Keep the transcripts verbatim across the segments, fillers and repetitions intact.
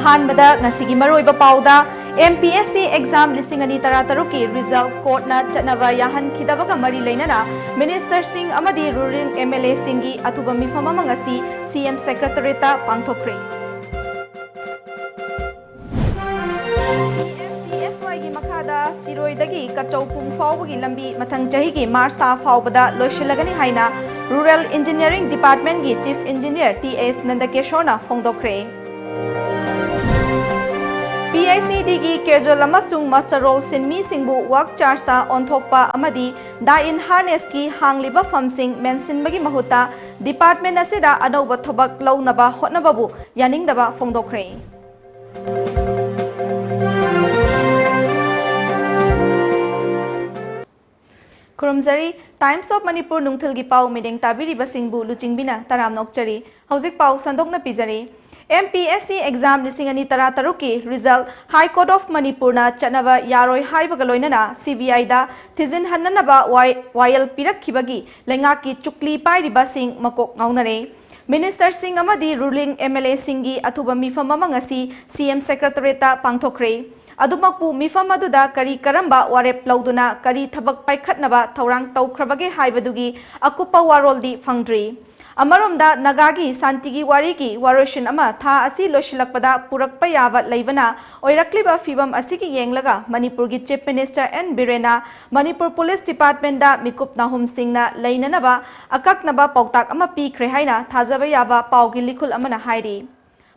ꯑꯍꯥꯟꯕꯗ ꯉꯁꯤꯒꯤ ꯃꯔꯨꯑꯣꯏꯕ ꯄꯥꯎꯗ, M P S C exam ꯂꯤꯁꯤꯡ ꯑꯅꯤ ꯇꯔꯥ ꯇꯔꯨꯛꯀꯤ result courtꯅ ꯆꯠꯅꯕ ꯌꯥꯍꯟꯈꯤꯗꯕꯒ ꯃꯔꯤ ꯂꯩꯅꯅ ministerꯁꯤꯡ ꯑꯃꯗꯤ ruling M L Aꯁꯤꯡꯒꯤ ꯑꯊꯨꯕ ꯃꯤꯐꯝ ꯑꯃ ꯉꯁꯤ C M secretariatꯇ ꯄꯥꯡꯊꯣꯛꯈ꯭ꯔꯦ꯫ P M G S Yꯒꯤ ꯃꯈꯥꯗ ꯁꯤꯔꯣꯏꯗꯒꯤ ꯀꯆꯧꯄꯨꯡ ꯐꯥꯎꯕꯒꯤ ꯂꯝꯕꯤ ꯃꯊꯪ ꯆꯍꯤꯒꯤ ꯃꯥꯔꯆ ꯊꯥ ꯐꯥꯎꯕꯗ ꯂꯣꯏꯁꯤꯜꯂꯒꯅꯤ ꯍꯥꯏꯅ Rural Engineering Departmentꯀꯤ Chief Engineer T S ꯅꯟꯗꯀꯦꯁꯣꯔꯅ ꯐꯣꯡꯗꯣꯛꯈ꯭ꯔꯦ꯫ P I C Dꯒꯤ casual ꯑꯃꯁꯨꯡ muster roll ꯁꯤꯟꯃꯤꯁꯤꯡꯕꯨ work chargeꯇ ꯑꯣꯟꯊꯣꯛꯄ ꯑꯃꯗꯤ die-in harnessꯀꯤ ꯍꯥꯡꯂꯤꯕ ꯐꯝꯁꯤꯡ ꯃꯦꯟꯁꯤꯟꯕꯒꯤ ꯃꯍꯨꯠꯇ department ꯑꯁꯤꯗ ꯑꯅꯧꯕ ꯊꯕꯛ ꯂꯧꯅꯕ ꯍꯣꯠꯅꯕꯕꯨ ꯌꯥꯅꯤꯡꯗꯕ ꯐꯣꯡꯗꯣꯛꯈ꯭ꯔꯦ꯫ ꯈꯨꯔꯨꯝꯖꯔꯤ꯫ Times of Manipur ꯅꯨꯡꯊꯤꯜꯒꯤ ꯄꯥꯎ ꯃꯤꯠꯌꯦꯡ ꯇꯥꯕꯤꯔꯤꯕꯁꯤꯡꯕꯨ ꯂꯨꯆꯤꯡꯕꯤꯅ ꯇꯔꯥꯝꯅ ꯑꯣꯛꯆꯔꯤ꯫ ꯍꯧꯖꯤꯛ ꯄꯥꯎ ꯁꯟꯗꯣꯛꯅ ꯄꯤꯖꯔꯤ꯫ M P S C exam ꯂꯤꯁꯤꯡ ꯑꯅꯤ ꯇꯔꯥ ꯇꯔꯨꯛꯀꯤ result High Court of Manipurꯅ ꯆꯠꯅꯕ ꯌꯥꯔꯣꯏ ꯍꯥꯏꯕꯒ ꯂꯣꯏꯅꯅ C B Iꯗ ꯊꯤꯖꯤꯟꯍꯟꯅꯅꯕ ꯋꯥꯏ-, ꯋꯥꯌꯦꯜ ꯄꯤꯔꯛꯈꯤꯕꯒꯤ ꯂꯩꯉꯥꯛꯀꯤ ꯆꯨꯛꯂꯤ ꯄꯥꯏꯔꯤꯕꯁꯤꯡ ꯃꯀꯣꯛ ꯉꯥꯎꯅꯔꯦ꯫ ministerꯁꯤꯡ ꯑꯃꯗꯤ ruling M L Aꯁꯤꯡꯒꯤ ꯑꯊꯨꯕ ꯃꯤꯐꯝ ꯑꯃ ꯉꯁꯤ C M secretariatꯇ ꯄꯥꯡꯊꯣꯛꯈ꯭ꯔꯦ꯫ ꯑꯗꯨꯃꯛꯄꯨ ꯃꯤꯐꯝ ꯑꯗꯨꯗ ꯀꯔꯤ ꯀꯔꯝꯕ ꯋꯥꯔꯦꯞ ꯂꯧꯗꯨꯅ ꯀꯔꯤ ꯊꯕꯛ ꯄꯥꯏꯈꯠꯅꯕ ꯊꯧꯔꯥꯡ ꯇꯧꯈ꯭ꯔꯕꯒꯦ ꯍꯥꯏꯕꯗꯨꯒꯤ ꯑꯀꯨꯞꯄ ꯋꯥꯔꯣꯜꯗꯤ ꯐꯪꯗ꯭ꯔꯤ꯫ ꯑꯃꯔꯣꯝꯗ ꯅꯥꯒꯥꯒꯤ ꯁꯥꯟꯇꯤꯒꯤ ꯋꯥꯔꯤꯒꯤ ꯋꯥꯔꯣꯏꯁꯤꯟ ꯑꯃ ꯊꯥ ꯑꯁꯤ ꯂꯣꯏꯁꯤꯜꯂꯛꯄꯗ ꯄꯨꯔꯛꯄ ꯌꯥꯕ ꯂꯩꯕꯅ ꯑꯣꯏꯔꯛꯂꯤꯕ ꯐꯤꯕꯝ ꯑꯁꯤꯒꯤ ꯌꯦꯡꯂꯒ ꯃꯅꯤꯄꯨꯔꯒꯤ Chief Minister N ꯕꯤꯔꯦꯟꯅ Manipur police departmentꯗ ꯃꯤꯀꯨꯞ ꯅꯥꯍꯨꯝꯁꯤꯡꯅ ꯂꯩꯅꯅꯕ ꯑꯀꯛꯅꯕ ꯄꯥꯎꯇꯥꯛ ꯑꯃ ꯄꯤꯈ꯭ꯔꯦ ꯍꯥꯏꯅ ꯊꯥꯖꯕ ꯌꯥꯕ ꯄꯥꯎꯒꯤ ꯂꯤꯈꯨꯜ ꯑꯃꯅ ꯍꯥꯏꯔꯤ꯫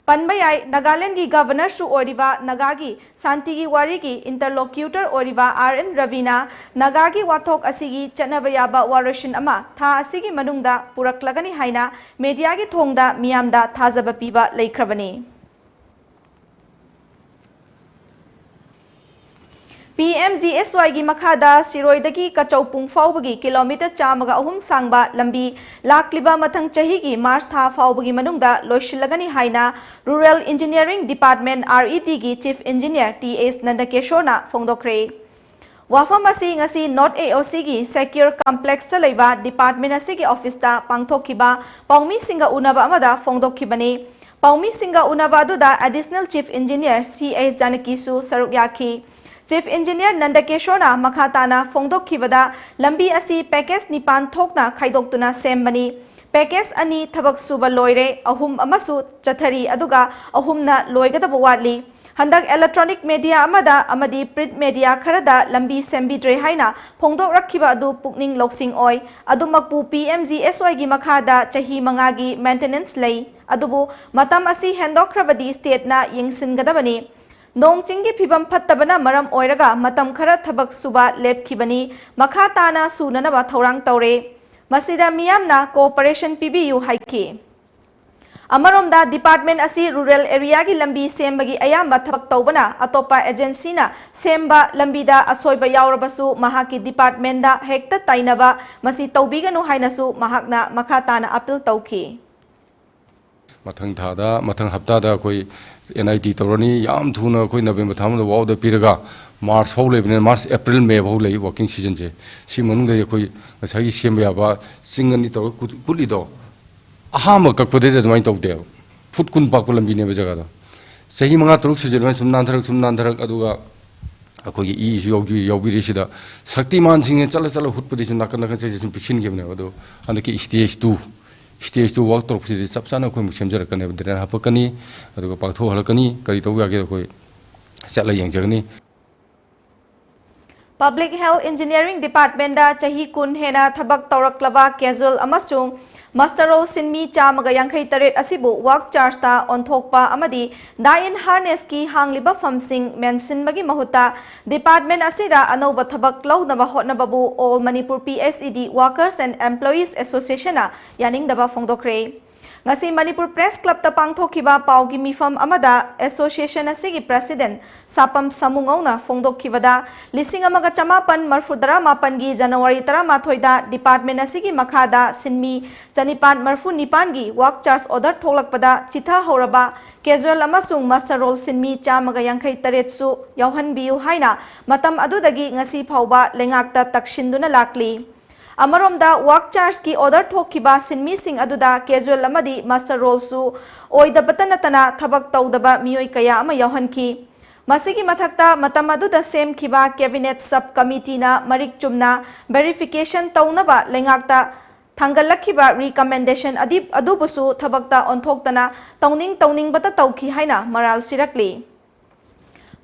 ꯄꯟꯕ ꯌꯥꯏ, ꯅꯥꯒꯥꯂꯦꯟꯗꯒꯤ governorꯁꯨ ꯑꯣꯏꯔꯤꯕ ꯅꯥꯒꯥꯒꯤ ꯁꯥꯟꯇꯤꯒꯤ ꯋꯥꯔꯤꯒꯤ interlocutor ꯑꯣꯏꯔꯤꯕ R N ꯔꯕꯤꯅ ꯅꯥꯒꯥꯒꯤ ꯋꯥꯊꯣꯛ ꯑꯁꯤꯒꯤ ꯆꯠꯅꯕ ꯌꯥꯕ ꯋꯥꯔꯣꯏꯁꯤꯟ ꯑꯃ ꯊꯥ ꯑꯁꯤꯒꯤ ꯃꯅꯨꯡꯗ ꯄꯨꯔꯛꯂꯒꯅꯤ ꯍꯥꯏꯅ mediaꯒꯤ ꯊꯣꯡꯗ ꯃꯤꯌꯥꯝꯗ ꯊꯥꯖꯕ ꯄꯤꯕ ꯂꯩꯈ꯭ꯔꯕꯅꯤ꯫ P M G S Yꯒꯤ ꯃꯈꯥꯗ ꯁꯤꯔꯣꯏꯗꯒꯤ ꯀꯆꯧꯄꯨꯡ ꯐꯥꯎꯕꯒꯤ kilometre ꯆꯥꯝꯃꯒ ꯑꯍꯨꯝ ꯁꯥꯡꯕ ꯂꯝꯕꯤ ꯂꯥꯛꯂꯤꯕ ꯃꯊꯪ ꯆꯍꯤꯒꯤ ꯃꯥꯔꯆ ꯊꯥ ꯐꯥꯎꯕꯒꯤ ꯃꯅꯨꯡꯗ ꯂꯣꯏꯁꯤꯜꯂꯒꯅꯤ ꯍꯥꯏꯅ Rural Engineering Department, R E Dꯒꯤ Chief Engineer T S ꯅꯟꯗꯀꯦꯁꯣꯔꯅ ꯐꯣꯡꯗꯣꯛꯈ꯭ꯔꯦ꯫ ꯋꯥꯐꯝ ꯑꯁꯤ ꯉꯁꯤ North A O Cꯒꯤ Secure Complexꯇ ꯂꯩꯕ department ꯑꯁꯤꯒꯤ officeꯇ ꯄꯥꯡꯊꯣꯛꯈꯤꯕ ꯄꯥꯎꯃꯤꯁꯤꯡꯒ ꯎꯅꯕ ꯑꯃꯗ ꯐꯣꯡꯗꯣꯛꯈꯤꯕꯅꯤ꯫ ꯄꯥꯎꯃꯤꯁꯤꯡꯒ ꯎꯅꯕ ꯑꯗꯨꯗ Additional Chief Engineer C H ꯖꯥꯅꯀꯤꯁꯨ ꯁꯔꯨꯛ ꯌꯥꯈꯤ꯫ Chief Engineer ꯅꯟꯗꯀꯦꯁꯣꯔꯅ ꯃꯈꯥ ꯇꯥꯅ ꯐꯣꯡꯗꯣꯛꯈꯤꯕꯗ, ꯂꯝꯕꯤ ꯑꯁꯤ package ꯅꯤꯄꯥꯟ ꯊꯣꯛꯅ ꯈꯥꯏꯗꯣꯛꯇꯨꯅ ꯁꯦꯝꯕꯅꯤ꯫ Package ꯑꯅꯤ ꯊꯕꯛ ꯁꯨꯕ ꯂꯣꯏꯔꯦ, ꯑꯍꯨꯝ ꯑꯃꯁꯨ ꯆꯠꯊꯔꯤ, ꯑꯗꯨꯒ ꯑꯍꯨꯝꯅ ꯂꯣꯏꯒꯗꯕ ꯋꯥꯠꯂꯤ꯫ ꯍꯟꯗꯛ electronic media ꯑꯃꯗ ꯑꯃꯗꯤ print media ꯈꯔꯗ ꯂꯝꯕꯤ ꯁꯦꯝꯕꯤꯗ꯭ꯔꯦ ꯍꯥꯏꯅ ꯐꯣꯡꯗꯣꯛꯂꯛꯈꯤꯕ ꯑꯗꯨ ꯄꯨꯛꯅꯤꯡ ꯂꯧꯁꯤꯡ ꯑꯣꯏ꯫ ꯑꯗꯨꯃꯛꯄꯨ P M G S Y ꯒꯤ ꯃꯈꯥꯗ ꯆꯍꯤ ꯃꯉꯥꯒꯤ maintenance ꯂꯩ, ꯑꯗꯨꯕꯨ ꯃꯇꯝ ꯑꯁꯤ ꯍꯦꯟꯗꯣꯛꯈ꯭ꯔꯕꯗꯤ state ꯅ ꯌꯦꯡꯁꯤꯟꯒꯗꯕꯅꯤ꯫ ꯅꯣꯡ ꯆꯤꯡꯒꯤ ꯐꯤꯕꯝ ꯐꯠꯇꯕꯅ ꯃꯔꯝ ꯑꯣꯏꯔꯒ ꯃꯇꯝ ꯈꯔ ꯊꯕꯛ ꯁꯨꯕ ꯂꯦꯞꯈꯤꯕꯅꯤ, ꯃꯈꯥ ꯇꯥꯅ ꯁꯨꯅꯅꯕ ꯊꯧꯔꯥꯡ ꯇꯧꯔꯦ꯫ ꯃꯁꯤꯗ ꯃꯤꯌꯥꯝꯅ cooperation ꯄꯤꯕꯤꯌꯨ ꯍꯥꯏꯈꯤ꯫ ꯑꯃꯔꯣꯝꯗ, department ꯑꯁꯤ rural area ꯒꯤ ꯂꯝꯕꯤ ꯁꯦꯝꯕꯒꯤ ꯑꯌꯥꯝꯕ ꯊꯕꯛ ꯇꯧꯕꯅ, ꯑꯇꯣꯞꯄ agency ꯅ ꯁꯦꯝꯕ ꯂꯝꯕꯤꯗ ꯑꯁꯣꯏꯕ ꯌꯥꯎꯔꯕꯁꯨ ꯃꯍꯥꯛꯀꯤ department ꯗ ꯍꯦꯛꯇ ꯇꯥꯏꯅꯕ, ꯃꯁꯤ ꯇꯧꯕꯤꯒꯅꯨ ꯍꯥꯏꯅꯁꯨ ꯃꯍꯥꯛꯅ ꯃꯈꯥ ꯇꯥꯅ appeal ꯇꯧꯈꯤ꯫ ꯃꯊꯪ ꯊꯥꯗ, ꯃꯊꯪ ꯍꯞꯇꯥꯗ ꯑꯩꯈꯣꯏ N I T ꯇꯧꯔꯅꯤ꯫ ꯌꯥꯝ ꯊꯨꯅ ꯑꯩꯈꯣꯏ November ꯊꯥ ꯑꯃꯗ ꯋꯥꯎꯗ ꯄꯤꯔꯒ March ꯐꯥꯎ ꯂꯩꯕꯅꯤꯅ, March, April, May ꯐꯥꯎ ꯂꯩ working season ꯁꯦ꯫ ꯁꯤ ꯃꯅꯨꯡꯗꯗꯤ ꯑꯩꯈꯣꯏ ꯉꯁꯥꯏꯒꯤ ꯁꯦꯝꯕ ꯌꯥꯕ ꯆꯤꯡ ꯑꯅꯤ ꯇꯧꯔꯒ ꯀꯨꯠ-, ꯀꯨꯠꯂꯤꯗꯣ, ꯑꯍꯥꯟꯕ ꯀꯛꯄꯗꯩꯗꯤ ꯑꯗꯨꯃꯥꯏꯅ ꯇꯧꯗꯦꯕ꯫ Foot ꯀꯨꯟ ꯄꯥꯛꯄ ꯂꯝꯕꯤꯅꯦꯕ ꯖꯒꯥꯗꯣ꯫ ꯆꯍꯤ ꯃꯉꯥ ꯇꯔꯨꯛ ꯁꯨꯖꯜꯂꯛꯑ ꯁꯨꯝ ꯅꯥꯟꯊꯔꯛ, ꯁꯨꯝ ꯅꯥꯟꯊꯔꯛ, ꯑꯗꯨꯒ ꯑꯩꯈꯣꯏꯒꯤ ꯏꯁꯨ ꯌꯥꯎꯕꯤ-, ꯌꯥꯎꯕꯤꯔꯤꯁꯤꯗ ꯁꯛꯇꯤꯃꯥꯟꯁꯤꯡꯅ ꯆꯠꯂ ꯆꯠꯂ ꯍꯨꯠꯄꯗꯤ ꯁꯨꯝ ꯅꯥꯀꯟ ꯅꯥꯀꯟ ꯆꯠꯁꯦ ꯁꯨꯝ ꯄꯤꯛꯁꯤꯟꯈꯤꯕꯅꯦꯕ꯫ ꯑꯗꯣ ꯍꯟꯗꯛꯀꯤ stage two, stage two work ꯇꯧꯔꯛꯄꯁꯤꯗꯤ ꯆꯞ ꯆꯥꯅ ꯑꯩꯈꯣꯏ ꯑꯃꯨꯛ ꯁꯦꯝꯖꯔꯛꯀꯅꯦꯕ, drain ꯍꯥꯄꯛꯀꯅꯤ, ꯑꯗꯨꯒ ꯄꯥꯛꯊꯣꯛꯍꯜꯂꯛꯀꯅꯤ, ꯀꯔꯤ ꯇꯧꯕ ꯌꯥꯒꯦ ꯑꯩꯈꯣꯏ ꯆꯠꯂ ꯌꯦꯡꯖꯒꯅꯤ꯫ Public Health Engineering Department ꯗ ꯆꯍꯤ ꯀꯨꯟ ꯍꯦꯟꯅ ꯊꯕꯛ ꯇꯧꯔꯛꯂꯕ casual ꯑꯃꯁꯨꯡ muster roll ꯁꯤꯟꯃꯤ ꯆꯥꯝꯃꯒ ꯌꯥꯡꯈꯩ ꯇꯔꯦꯠ ꯑꯁꯤꯕꯨ work charge ꯇ ꯑꯣꯟꯊꯣꯛꯄ ꯑꯃꯗꯤ die in harness ꯀꯤ ꯍꯥꯡꯂꯤꯕ ꯐꯝꯁꯤꯡ ꯃꯦꯟꯁꯤꯟꯕꯒꯤ ꯃꯍꯨꯠꯇ department ꯑꯁꯤꯗ ꯑꯅꯧꯕ ꯊꯕꯛ ꯂꯧꯅꯕ ꯍꯣꯠꯅꯕꯕꯨ All Manipur P H E D Workers and Employees Association ꯅ ꯌꯥꯅꯤꯡꯗꯕ ꯐꯣꯡꯗꯣꯛꯈ꯭ꯔꯦ꯫ ꯉꯁꯤ ꯃꯅꯤꯄꯨꯔ Press Club ꯇ ꯄꯥꯡꯊꯣꯛꯈꯤꯕ ꯄꯥꯎꯒꯤ ꯃꯤꯐꯝ ꯑꯃꯗ association ꯑꯁꯤꯒꯤ president ꯁꯥꯄꯝ ꯁꯥꯃꯨꯉꯧꯅ ꯐꯣꯡꯗꯣꯛꯈꯤꯕꯗ, ꯂꯤꯁꯤꯡ ꯑꯃꯒ ꯆꯃꯥꯄꯟ ꯃꯔꯐꯨ ꯇꯔꯥꯃꯥꯄꯟꯒꯤ January ꯇꯔꯥꯃꯥꯊꯣꯏꯗ department ꯑꯁꯤꯒꯤ ꯃꯈꯥꯗ ꯁꯤꯟꯃꯤ ꯆꯅꯤꯄꯥꯟ ꯃꯔꯐꯨ ꯅꯤꯄꯥꯟꯒꯤ work charge order ꯊꯣꯛꯂꯛꯄꯗ ꯆꯤꯊꯍꯧꯔꯕ casual ꯑꯃꯁꯨꯡ muster roll ꯁꯤꯟꯃꯤ ꯆꯥꯝꯃꯒ ꯌꯥꯡꯈꯩ ꯇꯔꯦꯠꯁꯨ ꯌꯥꯎꯍꯟꯕꯤꯌꯨ ꯍꯥꯏꯅ ꯃꯇꯝ ꯑꯗꯨꯗꯒꯤ ꯉꯁꯤ ꯐꯥꯎꯕ ꯂꯩꯉꯥꯛꯇ ꯇꯛꯁꯤꯟꯗꯨꯅ ꯂꯥꯛꯂꯤ꯫ ꯑꯃꯔꯣꯝꯗ, ꯋꯥꯛ ꯆꯥꯔꯖꯀꯤ ꯑꯣꯔꯗꯔ ꯊꯣꯛꯈꯤꯕ ꯁꯤꯟꯃꯤꯁꯤꯡ ꯑꯗꯨꯗ ꯀꯦꯖꯨꯑꯦꯜ ꯑꯃꯗꯤ ꯃꯁꯇꯔ ꯔꯣꯜꯁꯨ ꯑꯣꯏꯗꯕꯇ ꯅꯠꯇꯅ ꯊꯕꯛ ꯇꯧꯗꯕ ꯃꯤꯑꯣꯏ ꯀꯌꯥ ꯑꯃ ꯌꯥꯎꯍꯟꯈꯤ꯫ ꯃꯁꯤꯒꯤ ꯃꯊꯛꯇ, ꯃꯇꯝ ꯑꯗꯨꯗ ꯁꯦꯝꯈꯤꯕ ꯀꯦꯕꯤꯅꯦꯠ ꯁꯕ ꯀꯃꯤꯇꯤꯅ ꯃꯔꯤꯛ ꯆꯨꯝꯅ ꯚꯦꯔꯤꯐꯤꯀꯦꯁꯟ ꯇꯧꯅꯕ ꯂꯩꯉꯥꯛꯇ ꯊꯥꯡꯒꯠꯂꯛꯈꯤꯕ ꯔꯤꯀꯃꯦꯟꯗꯦꯁꯟ ꯑꯗꯤ-, ꯑꯗꯨꯕꯨꯁꯨ ꯊꯕꯛꯇ ꯑꯣꯟꯊꯣꯛꯇꯅ ꯇꯧꯅꯤꯡ ꯇꯧꯅꯤꯡꯕꯇ ꯇꯧꯈꯤ ꯍꯥꯏꯅ ꯃꯔꯥꯜ ꯁꯤꯔꯛꯂꯤ꯫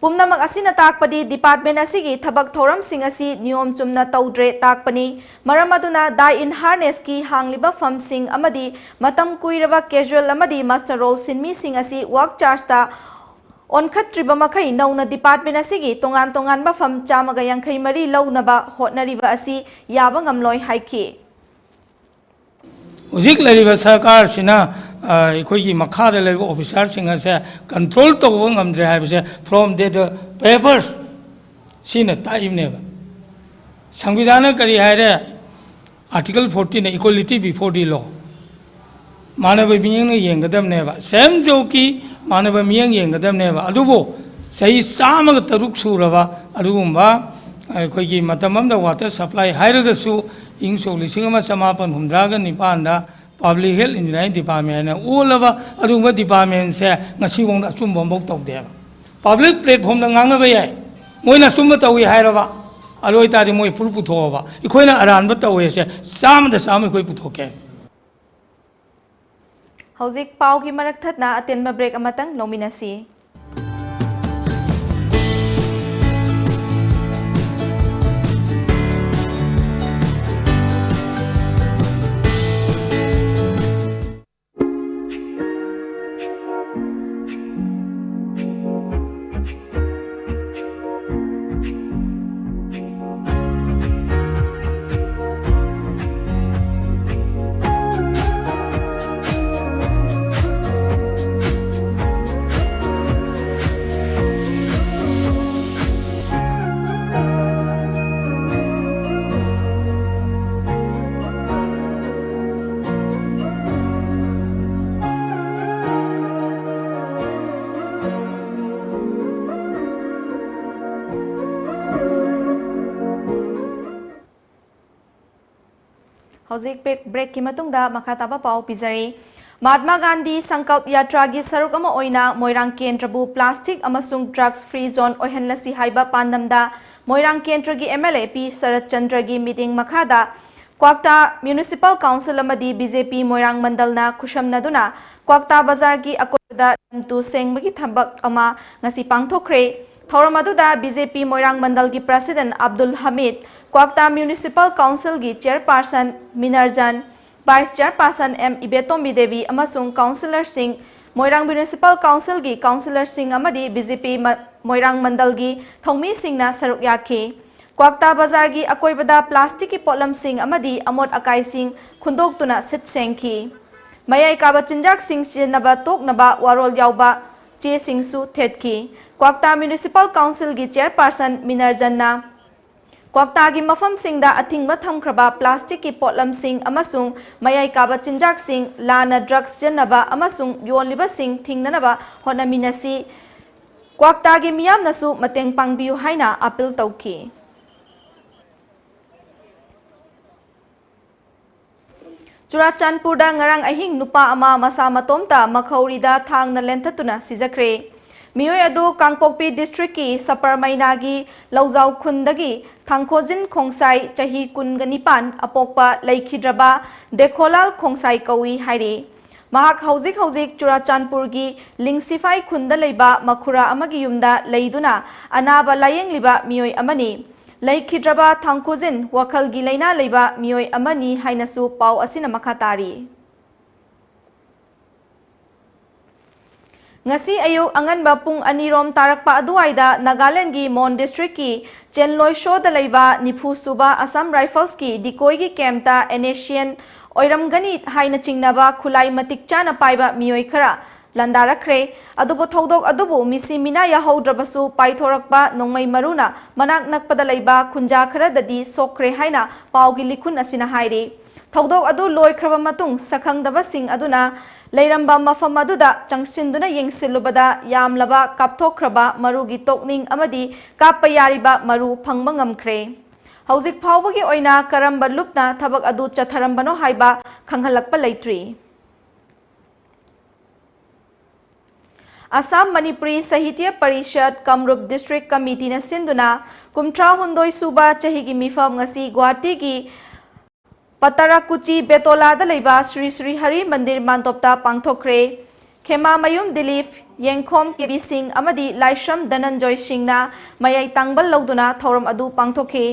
ꯄꯨꯝꯅꯃꯛ ꯑꯁꯤꯅ ꯇꯥꯛꯄꯗꯤ ꯗꯤꯄꯥꯔꯠꯃꯦꯟ ꯑꯁꯤꯒꯤ ꯊꯕꯛ ꯊꯧꯔꯝꯁꯤꯡ ꯑꯁꯤ ꯅꯤꯌꯣꯝ ꯆꯨꯝꯅ ꯇꯧꯗ꯭ꯔꯦ ꯇꯥꯛꯄꯅꯤ꯫ ꯃꯔꯝ ꯑꯗꯨꯅ, ꯗꯥꯏ ꯏꯟ ꯍꯥꯔꯅꯦꯁꯀꯤ ꯍꯥꯡꯂꯤꯕ ꯐꯝꯁꯤꯡ ꯑꯃꯗꯤ ꯃꯇꯝ ꯀꯨꯏꯔꯕ ꯀꯦꯖꯨꯑꯦꯜ ꯑꯃꯗꯤ ꯃꯁꯇꯔ ꯔꯣꯜ ꯁꯤꯟꯃꯤꯁꯤꯡ ꯑꯁꯤ ꯋꯥꯛ ꯆꯥꯔꯖꯇ ꯑꯣꯟꯈꯠꯇ꯭ꯔꯤꯕ ꯃꯈꯩ ꯅꯧꯅ ꯗꯤꯄꯥꯔꯠꯃꯦꯟ ꯑꯁꯤꯒꯤ ꯇꯣꯉꯥꯟ ꯇꯣꯉꯥꯟꯕ ꯐꯝ ꯆꯥꯝꯃꯒ ꯌꯥꯡꯈꯩ ꯃꯔꯤ ꯂꯧꯅꯕ ꯍꯣꯠꯅꯔꯤꯕ ꯑꯁꯤ ꯌꯥꯕ ꯉꯝꯂꯣꯏ ꯍꯥꯏꯈꯤ꯫ ꯍꯧꯖꯤꯛ ꯂꯩꯔꯤꯕ ꯁꯔꯀꯥꯔꯁꯤꯅ, ꯑ, ꯑꯩꯈꯣꯏꯒꯤ ꯃꯈꯥꯗ ꯂꯩꯕ ꯑꯣꯐꯤꯁꯥꯔꯁꯤꯡ ꯑꯁꯦ ꯀꯟꯇ꯭ꯔꯣꯜ ꯇꯧꯕ ꯉꯝꯗ꯭ꯔꯦ ꯍꯥꯏꯕꯁꯦ from the papers ꯁꯤꯅ ꯇꯥꯛꯏꯕꯅꯦꯕ꯫ ꯁꯪꯕꯤꯙꯥꯟꯅ ꯀꯔꯤ ꯍꯥꯏꯔꯦ? Article fourteen equality before the law꯫ ꯃꯥꯟꯅꯕ ꯃꯤꯠꯌꯦꯡꯅ ꯌꯦꯡꯒꯗꯕꯅꯦꯕ, ꯁꯦꯝ ꯖꯣꯛꯀꯤ ꯃꯥꯟꯅꯕ ꯃꯤꯠꯌꯦꯡ ꯌꯦꯡꯒꯗꯕꯅꯦꯕ꯫ ꯑꯗꯨꯕꯨ ꯆꯍꯤ ꯆꯥꯝꯃꯒ ꯇꯔꯨꯛ ꯁꯨꯔꯕ ꯑꯗꯨꯒꯨꯝꯕ ꯑꯩꯈꯣꯏꯒꯤ ꯃꯇꯝ ꯑꯃꯗ ꯋꯥꯇꯔ ꯁꯄ꯭ꯂꯥꯏ ꯍꯥꯏꯔꯒꯁꯨ ꯏꯪ ꯁꯣꯛ ꯂꯤꯁꯤꯡ ꯑꯃ ꯆꯃꯥꯄꯟ ꯍꯨꯝꯗ꯭ꯔꯥꯒ ꯅꯤꯄꯥꯟꯗ Public Health Engineering Department ꯍꯥꯏꯅ ꯑꯣꯜꯂꯕ ꯑꯗꯨꯒꯨꯝꯕ ꯗꯤꯄꯥꯔꯠꯃꯦꯟꯁꯦ ꯉꯁꯤꯐꯥꯎꯗ ꯑꯆꯨꯝꯕ ꯑꯃꯐꯥꯎ ꯇꯧꯗꯦꯕ꯫ ꯄꯕ꯭ꯂꯤꯛ ꯄ꯭ꯂꯦꯠꯐꯣꯝꯗ ꯉꯥꯡꯅꯕ ꯌꯥꯏ, ꯃꯣꯏꯅ ꯑꯆꯨꯝꯕ ꯇꯧꯏ ꯍꯥꯏꯔꯕ, ꯑꯗꯨ ꯑꯣꯏꯇꯥꯔꯗꯤ ꯃꯣꯏ ꯄ꯭ꯔꯨꯐ ꯄꯨꯊꯣꯛꯑꯕ, ꯑꯩꯈꯣꯏꯅ ꯑꯔꯥꯟꯕ ꯇꯧꯋꯦꯁꯦ ꯆꯥꯝꯃꯗ ꯆꯥꯝꯃ ꯑꯩꯈꯣꯏ ꯄꯨꯊꯣꯛꯀꯦ꯫ ꯍꯧꯖꯤꯛ ꯄꯥꯎꯒꯤ ꯃꯔꯛ ꯊꯠꯅ ꯑꯇꯦꯟꯕ ꯕ꯭ꯔꯦꯛ ꯑꯃꯇꯪ ꯂꯧꯃꯤꯟꯅꯁꯤ꯫ ꯍꯧꯖꯤꯛ ꯕ꯭ꯔꯦꯛ ꯕ꯭ꯔꯦꯛꯀꯤ ꯃꯇꯨꯡꯗ ꯃꯈꯥ ꯇꯥꯕ ꯄꯥꯎ ꯄꯤꯖꯔꯤ꯫ ꯃꯍꯥꯇꯃꯥ ꯒꯥꯟꯙꯤ ꯁꯪꯀꯜꯞ ꯌꯥꯇ꯭ꯔꯥꯒꯤ ꯁꯔꯨꯛ ꯑꯃ ꯑꯣꯏꯅ ꯃꯣꯏꯔꯥꯡ ꯀꯦꯟꯗ꯭ꯔꯕꯨ plastic ꯑꯃꯁꯨꯡ drugs free zone ꯑꯣꯏꯍꯜꯂꯁꯤ ꯍꯥꯏꯕ ꯄꯥꯟꯗꯝꯗ ꯃꯣꯏꯔꯥꯡ ꯀꯦꯟꯗ꯭ꯔꯒꯤ M L A P ꯁꯔꯠ ꯆꯟꯗ꯭ꯔꯒꯤ ꯃꯤꯠꯌꯦꯡ ꯃꯈꯥꯗ ꯀ꯭ꯋꯥꯛꯇꯥ Municipal Council ꯑꯃꯗꯤ B J P ꯃꯣꯏꯔꯥꯡ ꯃꯟꯗꯜꯅ ꯈꯨꯠꯁꯝꯅꯗꯨꯅ ꯀ꯭ꯋꯥꯛꯇꯥ ꯕꯖꯥꯔꯒꯤ ꯑꯀꯣꯏꯕꯗ ꯂꯝ ꯇꯨ ꯁꯦꯡꯕꯒꯤ ꯊꯕꯛ ꯑꯃ ꯉꯁꯤ ꯄꯥꯡꯊꯣꯛꯈ꯭ꯔꯦ꯫ ꯊꯧꯔꯝ ꯑꯗꯨꯗ B J P ꯃꯣꯏꯔꯥꯡ ꯃꯟꯗꯜꯒꯤ President ꯑꯕꯗꯨꯜ ꯍꯃꯤꯗ, ꯀ꯭ꯋꯥꯛꯇꯥ Municipal Councilꯒꯤ Chairperson ꯃꯤꯅꯔꯖꯟ, Vice Chairperson M ꯏꯕꯦꯇꯣꯝꯕꯤ Devi ꯑꯃꯁꯨꯡ Councillorꯁꯤꯡ, ꯃꯣꯏꯔꯥꯡ Municipal Councilꯒꯤ Councillorꯁꯤꯡ ꯑꯃꯗꯤ B J P ꯃ-, ꯃꯣꯏꯔꯥꯡ ꯃꯟꯗꯜꯒꯤ ꯊꯧꯃꯤꯁꯤꯡꯅ ꯁꯔꯨꯛ ꯌꯥꯈꯤ꯫ ꯀ꯭ꯋꯥꯛꯇꯥ ꯕꯖꯥꯔꯒꯤ ꯑꯀꯣꯏꯕꯗ plasticꯀꯤ ꯄꯣꯠꯂꯝꯁꯤꯡ ꯑꯃꯗꯤ ꯑꯃꯣꯠ ꯑꯀꯥꯏꯁꯤꯡ ꯈꯨꯟꯗꯣꯛꯇꯨꯅ ꯁꯤꯠ ꯁꯦꯡꯈꯤ꯫ ꯃꯌꯥꯏ ꯀꯥꯕ ꯆꯤꯟꯖꯥꯛꯁꯤꯡ ꯁꯤꯖꯤꯟꯅꯕ ꯇꯣꯛꯅꯕ ꯋꯥꯔꯣꯜ ꯌꯥꯎꯕ ꯆꯦꯁꯤꯡꯁꯨ ꯊꯦꯠꯈꯤ꯫ ꯀ꯭ꯋꯥꯛꯇꯥ Municipal Councilꯒꯤ Chairperson ꯃꯤꯅꯔꯖꯟꯅ ꯀ꯭ꯋꯥꯛꯇꯥꯒꯤ ꯃꯐꯝꯁꯤꯡꯗ ꯑꯊꯤꯡꯕ ꯊꯝꯈ꯭ꯔꯕ plasticꯀꯤ ꯄꯣꯠꯂꯝꯁꯤꯡ ꯑꯃꯁꯨꯡ ꯃꯌꯥꯏ ꯀꯥꯕ ꯆꯤꯟꯖꯥꯛꯁꯤꯡ, ꯂꯥꯟꯅ drugs ꯁꯤꯖꯤꯟꯅꯕ ꯑꯃꯁꯨꯡ ꯌꯣꯜꯂꯤꯕꯁꯤꯡ ꯊꯤꯡꯅꯅꯕ ꯍꯣꯠꯅꯃꯤꯟꯅꯁꯤ꯫ ꯀ꯭ꯋꯥꯛꯇꯥꯒꯤ ꯃꯤꯌꯥꯝꯅꯁꯨ ꯃꯇꯦꯡ ꯄꯥꯡꯕꯤꯌꯨ ꯍꯥꯏꯅ appeal ꯇꯧꯈꯤ꯫ ꯆꯨꯔꯥꯆꯥꯟꯄꯨꯔꯗ ꯉꯔꯥꯡ ꯑꯍꯤꯡ ꯅꯨꯄꯥ ꯑꯃ ꯃꯁꯥ ꯃꯇꯣꯝꯇ ꯃꯈꯧꯔꯤꯗ ꯊꯥꯡꯅ ꯂꯦꯟꯊꯠꯇꯨꯅ ꯁꯤꯖꯈ꯭ꯔꯦ꯫ ꯃꯤꯑꯣꯏ ꯑꯗꯨ ꯀꯥꯡꯄꯣꯛꯄꯤ districtꯀꯤ ꯁꯄꯔꯃꯩꯅꯥꯒꯤ ꯂꯧꯖꯥꯎ ꯈꯨꯟꯗꯒꯤ ꯊꯥꯡꯈꯣꯖꯤꯟ ꯈꯣꯡꯁꯥꯏ, ꯆꯍꯤ ꯀꯨꯟꯒ ꯅꯤꯄꯥꯟ, ꯑꯄꯣꯛꯄ ꯂꯩꯈꯤꯗ꯭ꯔꯕ ꯗꯦꯈꯣꯂꯥꯜ ꯈꯣꯡꯁꯥꯏ ꯀꯧꯏ ꯍꯥꯏꯔꯤ꯫ ꯃꯍꯥꯛ ꯍꯧꯖꯤꯛ ꯍꯧꯖꯤꯛ ꯆꯨꯔꯥꯆꯥꯟꯄꯨꯔꯒꯤ ꯂꯤꯡꯁꯤꯐꯥꯏ ꯈꯨꯟꯗ ꯂꯩꯕ ꯃꯈꯨꯔꯥ ꯑꯃꯒꯤ ꯌꯨꯝꯗ ꯂꯩꯗꯨꯅ ꯑꯅꯥꯕ ꯂꯥꯌꯦꯡꯂꯤꯕ ꯃꯤꯑꯣꯏ ꯑꯃꯅꯤ꯫ ꯂꯩꯈꯤꯗ꯭ꯔꯕ ꯊꯥꯡꯈꯨꯖꯤꯟ ꯋꯥꯈꯜꯒꯤ ꯂꯩꯅꯥ ꯂꯩꯕ ꯃꯤꯑꯣꯏ ꯑꯃꯅꯤ ꯍꯥꯏꯅꯁꯨ ꯄꯥꯎ ꯑꯁꯤꯅ ꯃꯈꯥ ꯇꯥꯔꯤ꯫ ꯉꯁꯤ ꯑꯌꯨꯛ ꯑꯉꯟꯕ ꯄꯨꯡ ꯑꯅꯤꯔꯣꯝ ꯇꯥꯔꯛꯄ ꯑꯗꯨꯋꯥꯏꯗ ꯅꯥꯒꯥꯂꯦꯟꯒꯤ ꯃꯣꯟ districtꯀꯤ ꯆꯦꯟꯂꯣꯏꯁꯣꯗ ꯂꯩꯕ ꯅꯤꯐꯨ ꯁꯨꯕ Assam Riflesꯀꯤ decoyꯒꯤ campꯇ NSCN ꯑꯣꯏꯔꯝꯒꯅꯤ ꯍꯥꯏꯅ ꯆꯤꯡꯅꯕ ꯈꯨꯠꯂꯥꯏ ꯃꯇꯤꯛ ꯆꯥꯅ ꯄꯥꯏꯕ ꯃꯤꯑꯣꯏ ꯈꯔ ꯂꯥꯟꯗꯥꯔꯛꯈ꯭ꯔꯦ꯫ ꯑꯗꯨꯕꯨ ꯊꯧꯗꯣꯛ ꯑꯗꯨꯕꯨ ꯃꯤꯁꯤ ꯃꯤꯅꯥ ꯌꯥꯍꯧꯗ꯭ꯔꯕꯁꯨ ꯄꯥꯏꯊꯣꯔꯛꯄ ꯅꯣꯡꯃꯩ ꯃꯔꯨꯅ ꯃꯅꯥꯛ ꯅꯛꯄꯗ ꯂꯩꯕ ꯈꯨꯟꯖꯥ ꯈꯔꯗꯗꯤ ꯁꯣꯛꯈ꯭ꯔꯦ ꯍꯥꯏꯅ ꯄꯥꯎꯒꯤ ꯂꯤꯈꯨꯟ ꯑꯁꯤꯅ ꯍꯥꯏꯔꯤ꯫ ꯊꯧꯗꯣꯛ ꯑꯗꯨ ꯂꯣꯏꯈ꯭ꯔꯕ ꯃꯇꯨꯡ ꯁꯛꯈꯪꯗꯕꯁꯤꯡ ꯑꯗꯨꯅ ꯂꯩꯔꯝꯕ ꯃꯐꯝ ꯑꯗꯨꯗ ꯆꯪꯁꯤꯟꯗꯨꯅ ꯌꯦꯡꯁꯤꯜꯂꯨꯕꯗ ꯌꯥꯝꯂꯕ ꯀꯥꯞꯊꯣꯛꯈ꯭ꯔꯕ ꯃꯔꯨꯒꯤ ꯇꯣꯛꯅꯤꯡ ꯑꯃꯗꯤ ꯀꯥꯞꯄ ꯌꯥꯔꯤꯕ ꯃꯔꯨ ꯐꯪꯕ ꯉꯝꯈ꯭ꯔꯦ꯫ ꯍꯧꯖꯤꯛ ꯐꯥꯎꯕꯒꯤ ꯑꯣꯏꯅ ꯀꯔꯝꯕ ꯂꯨꯞꯅ ꯊꯕꯛ ꯑꯗꯨ ꯆꯠꯊꯔꯝꯕꯅꯣ ꯍꯥꯏꯕ ꯈꯪꯍꯜꯂꯛꯄ ꯂꯩꯇ꯭ꯔꯤ꯫ ꯑꯁꯥꯝ ꯃꯅꯤꯄꯨꯔꯤ ꯁꯥꯍꯤꯇ꯭ꯌ ꯄꯔꯤꯁꯠ ꯀꯥꯃꯔꯨꯞ ꯗꯤꯁꯇ꯭ꯔꯤꯛ ꯀꯃꯤꯇꯤꯅ ꯁꯤꯟꯗꯨꯅ ꯀꯨꯟꯊ꯭ꯔꯥ ꯍꯨꯝꯗꯣꯏ ꯁꯨꯕ ꯆꯍꯤꯒꯤ ꯃꯤꯐꯝ ꯉꯁꯤ ꯒꯨꯋꯥꯍꯥꯇꯤꯒꯤ ꯄꯇꯥꯔꯥꯀꯨꯆꯤ ꯕꯦꯇꯣꯂꯥꯗ ꯂꯩꯕ ꯁ꯭ꯔꯤ ꯁ꯭ꯔꯤ ꯍꯔꯤ ꯃꯟꯗꯤꯔ ꯃꯥꯟꯗꯣꯞꯇ ꯄꯥꯡꯊꯣꯛꯈ꯭ꯔꯦ꯫ ꯈꯦꯃꯥꯃꯌꯨꯝ ꯗꯤꯂꯤꯞ, ꯌꯦꯡꯈꯣꯝ ꯀꯦ ꯕꯤ ꯁꯤꯡ ꯑꯃꯗꯤ ꯂꯥꯏꯁ꯭ꯔꯝ ꯙꯅꯟꯖꯣꯏ ꯁꯤꯡꯅ ꯃꯌꯥꯏ ꯇꯥꯡꯕꯜ ꯂꯧꯗꯨꯅ ꯊꯧꯔꯝ ꯑꯗꯨ ꯄꯥꯡꯊꯣꯛꯈꯤ꯫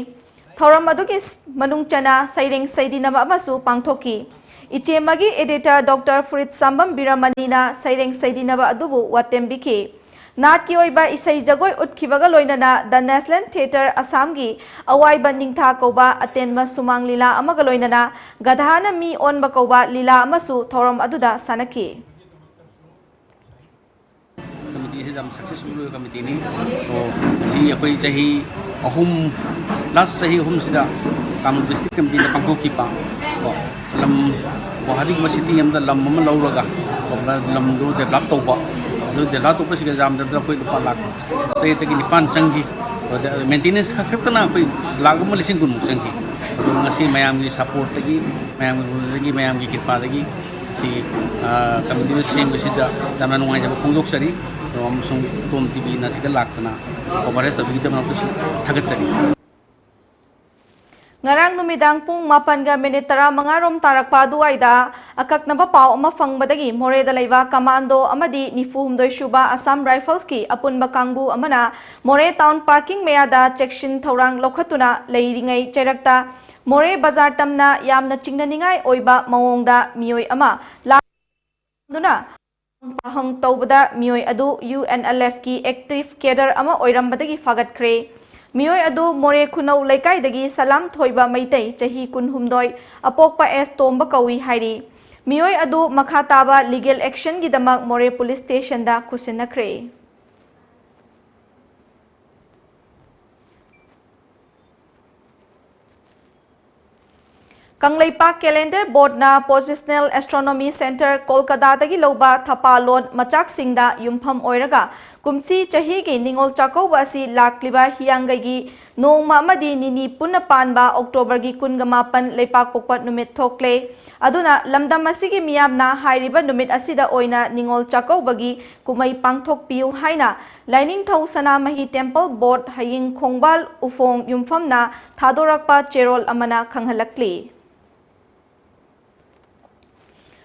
ꯊꯧꯔꯝ ꯑꯗꯨꯒꯤ ꯃꯅꯨꯡ ꯆꯟꯅ ꯁꯩꯔꯦꯡ ꯁꯩꯗꯤꯅꯕ ꯑꯃꯁꯨ ꯄꯥꯡꯊꯣꯛꯈꯤ꯫ ꯏꯆꯦꯃꯒꯤ editor Doctor ꯐꯨꯔꯤꯠ ꯁꯥꯝꯕꯝ ꯕꯤꯔꯃꯅꯤꯅ ꯁꯩꯔꯦꯡ ꯁꯩꯗꯤꯅꯕ ꯑꯗꯨꯕꯨ ꯋꯥꯇꯦꯝꯕꯤꯈꯤ꯫ ꯅꯥꯠꯀꯤ ꯑꯣꯏꯕ ꯏꯁꯩ ꯖꯒꯣꯏ ꯎꯠꯈꯤꯕꯒ ꯂꯣꯏꯅꯅ The National Theatre ꯑꯁꯥꯝꯒꯤ ꯑꯋꯥꯏꯕ ꯅꯤꯡꯊꯥ ꯀꯧꯕ ꯑꯇꯦꯟꯕ ꯁꯨꯃꯥꯡ ꯂꯤꯂꯥ ꯑꯃꯒ ꯂꯣꯏꯅꯅ ꯒꯙꯥꯅ ꯃꯤ ꯑꯣꯟꯕ ꯀꯧꯕ ꯂꯤꯂꯥ ꯑꯃꯁꯨ ꯊꯧꯔꯝ ꯑꯗꯨꯗ ꯁꯥꯟꯅꯈꯤ꯫ ꯀꯃꯤꯇꯤꯁꯤ ꯌꯥꯝ successful ꯑꯣꯏꯕ ꯀꯃꯤꯇꯤꯅꯤ꯫ ꯑꯣ, ꯉꯁꯤ ꯑꯩꯈꯣꯏ ꯆꯍꯤ ꯑꯍꯨꯝ, last ꯆꯍꯤ ꯑꯍꯨꯝꯁꯤꯗ ꯀꯥꯡꯂꯨꯞ district committeeꯅ ꯄꯥꯡꯊꯣꯛꯈꯤꯕ, ꯀꯣ, ꯂꯝ ꯒꯨꯋꯥꯍꯥꯇꯤꯒꯨꯝꯕ city ꯑꯃꯗ ꯂꯝ ꯑꯃ ꯂꯧꯔꯒ, ꯀꯣ, ꯂꯝꯗꯣ develop ꯇꯧꯕ, ꯑꯗꯨ develop ꯇꯧꯕꯁꯤꯒ ꯌꯥꯝꯗ꯭ꯔꯕꯗ ꯑꯩꯈꯣꯏ ꯂꯨꯄꯥ ꯂꯥꯈ ꯇꯔꯦꯠꯇꯒꯤ ꯅꯤꯄꯥꯟ ꯆꯪꯈꯤ꯫ ꯑꯗ maintenance ꯈꯛꯇꯅ ꯑꯩꯈꯣꯏ ꯂꯥꯈ ꯑꯃ ꯂꯤꯁꯤꯡ ꯀꯨꯟꯃꯨꯛ ꯆꯪꯈꯤ꯫ ꯑꯗꯨ ꯉꯁꯤ ꯃꯌꯥꯝꯒꯤ supportꯇꯒꯤ, ꯃꯌꯥꯝꯒꯤ ꯒꯨꯔꯨꯗꯒꯤ, ꯃꯌꯥꯝꯒꯤ ꯀ꯭ꯔꯤꯄꯥꯗꯒꯤ ꯁꯤ, ꯑ, committeeꯗꯨ ꯁꯦꯝꯕꯁꯤꯗ ꯌꯥꯝꯅ ꯅꯨꯡꯉꯥꯏꯖꯕ ꯐꯣꯡꯗꯣꯛꯆꯔꯤ꯫ ꯑꯃꯁꯨꯡ ꯇꯣꯝ ꯇꯤꯚꯤꯅ ꯁꯤꯗ ꯂꯥꯛꯇꯅ coverage ꯇꯧꯕꯤꯒꯤꯗꯃꯛꯇꯁꯨ ꯊꯥꯒꯠꯆꯔꯤ꯫ ꯉꯔꯥꯡ ꯅꯨꯃꯤꯗꯥꯡ ꯄꯨꯡ ꯃꯥꯄꯟꯒ ꯃꯤꯅꯤꯠ ꯇꯔꯥꯃꯉꯥ ꯔꯣꯝ ꯇꯥꯔꯛꯄ ꯑꯗꯨꯋꯥꯏꯗ ꯑꯀꯛꯅꯕ ꯄꯥꯎ ꯑꯃ ꯐꯪꯕꯗꯒꯤ ꯃꯣꯔꯦꯗ ꯂꯩꯕ ꯀꯃꯥꯟꯗꯣ ꯑꯃꯗꯤ ꯅꯤꯐꯨ ꯍꯨꯝꯗꯣꯏ ꯁꯨꯕ ꯑꯁꯥꯝ ꯔꯥꯏꯐꯜꯁꯀꯤ ꯑꯄꯨꯟꯕ ꯀꯥꯡꯕꯨ ꯑꯃꯅ ꯃꯣꯔꯦ ꯇꯥꯎꯟ ꯄꯥꯔꯀꯤꯡ ꯃꯌꯥꯗ ꯆꯦꯛꯁꯤꯟ ꯊꯧꯔꯥꯡ ꯂꯧꯈꯠꯇꯨꯅ ꯂꯩꯔꯤꯉꯩ ꯆꯩꯔꯛꯇ ꯃꯣꯔꯦ ꯕꯖꯥꯔ ꯇꯝꯅ ꯌꯥꯝꯅ ꯆꯤꯡꯅꯅꯤꯡꯉꯥꯏ ꯑꯣꯏꯕ ꯃꯑꯣꯡꯗ ꯃꯤꯑꯣꯏ ꯑꯃ ꯂꯥꯛ ꯑꯗꯨꯅ ꯄꯥꯍꯪ ꯇꯧꯕꯗ ꯃꯤꯑꯣꯏ ꯑꯗꯨ ꯌꯨ ꯑꯦꯟ ꯑꯦꯜ ꯑꯦꯐꯀꯤ active cadre ꯑꯃ ꯑꯣꯏꯔꯝꯕꯗꯒꯤ ꯐꯥꯒꯠꯈ꯭ꯔꯦ꯫ ꯃꯤꯑꯣꯏ ꯑꯗꯨ ꯃꯣꯔꯦ ꯈꯨꯅꯧ ꯂꯩꯀꯥꯏꯗꯒꯤ ꯁꯂꯥꯝ ꯊꯣꯏꯕ ꯃꯩꯇꯩ, ꯆꯍꯤ ꯀꯨꯟꯍꯨꯝꯗꯣꯏ, ꯑꯄꯣꯛꯄ ꯑꯦꯁ ꯇꯣꯝꯕ ꯀꯧꯏ ꯍꯥꯏꯔꯤ꯫ ꯃꯤꯑꯣꯏ ꯑꯗꯨ ꯃꯈꯥ ꯇꯥꯕ legal actionꯒꯤꯗꯃꯛ ꯃꯣꯔꯦ police stationꯗ ꯈꯨꯠꯁꯤꯟꯅꯈ꯭ꯔꯦ꯫ Kangleipak Calendar Boardꯅ Positional Astronomy Centre ꯀꯣꯜꯀꯇꯥꯗꯒꯤ ꯂꯧꯕ ꯊꯄꯥꯂꯣꯟ ꯃꯆꯥꯛꯁꯤꯡꯗ ꯌꯨꯝꯐꯝ ꯑꯣꯏꯔꯒ ꯀꯨꯝꯁꯤ ꯆꯍꯤꯒꯤ ꯅꯤꯉꯣꯜ ꯆꯥꯛꯀꯧꯕ ꯑꯁꯤ ꯂꯥꯛꯂꯤꯕ ꯍꯤꯌꯥꯡꯒꯩꯒꯤ ꯅꯣꯡꯃ ꯑꯃꯗꯤ ꯅꯤꯅꯤ ꯄꯨꯟꯅ ꯄꯥꯟꯕ ꯑꯣꯛꯇꯣꯕꯔꯒꯤ ꯀꯨꯟꯒ ꯃꯥꯄꯟ ꯂꯩꯄꯥꯛꯄꯣꯛꯄ ꯅꯨꯃꯤꯠ ꯊꯣꯛꯂꯦ꯫ ꯑꯗꯨꯅ ꯂꯝꯗꯝ ꯑꯁꯤꯒꯤ ꯃꯤꯌꯥꯝꯅ ꯍꯥꯏꯔꯤꯕ ꯅꯨꯃꯤꯠ ꯑꯁꯤꯗ ꯑꯣꯏꯅ ꯅꯤꯉꯣꯜ ꯆꯥꯛꯀꯧꯕꯒꯤ ꯀꯨꯝꯍꯩ ꯄꯥꯡꯊꯣꯛꯄꯤꯌꯨ ꯍꯥꯏꯅ ꯂꯥꯏꯅꯤꯡꯊꯧ ꯁꯅꯥꯃꯍꯤ ꯇꯦꯝꯄꯜ ꯕꯣꯔꯗ ꯍꯌꯤꯡ ꯈꯣꯡꯕꯥꯜ ꯎꯐꯣꯡ ꯌꯨꯝꯐꯝꯅ ꯊꯥꯗꯣꯔꯛꯄ ꯆꯦꯔꯣꯜ ꯑꯃꯅ ꯈꯪꯍꯜꯂꯛꯂꯤ꯫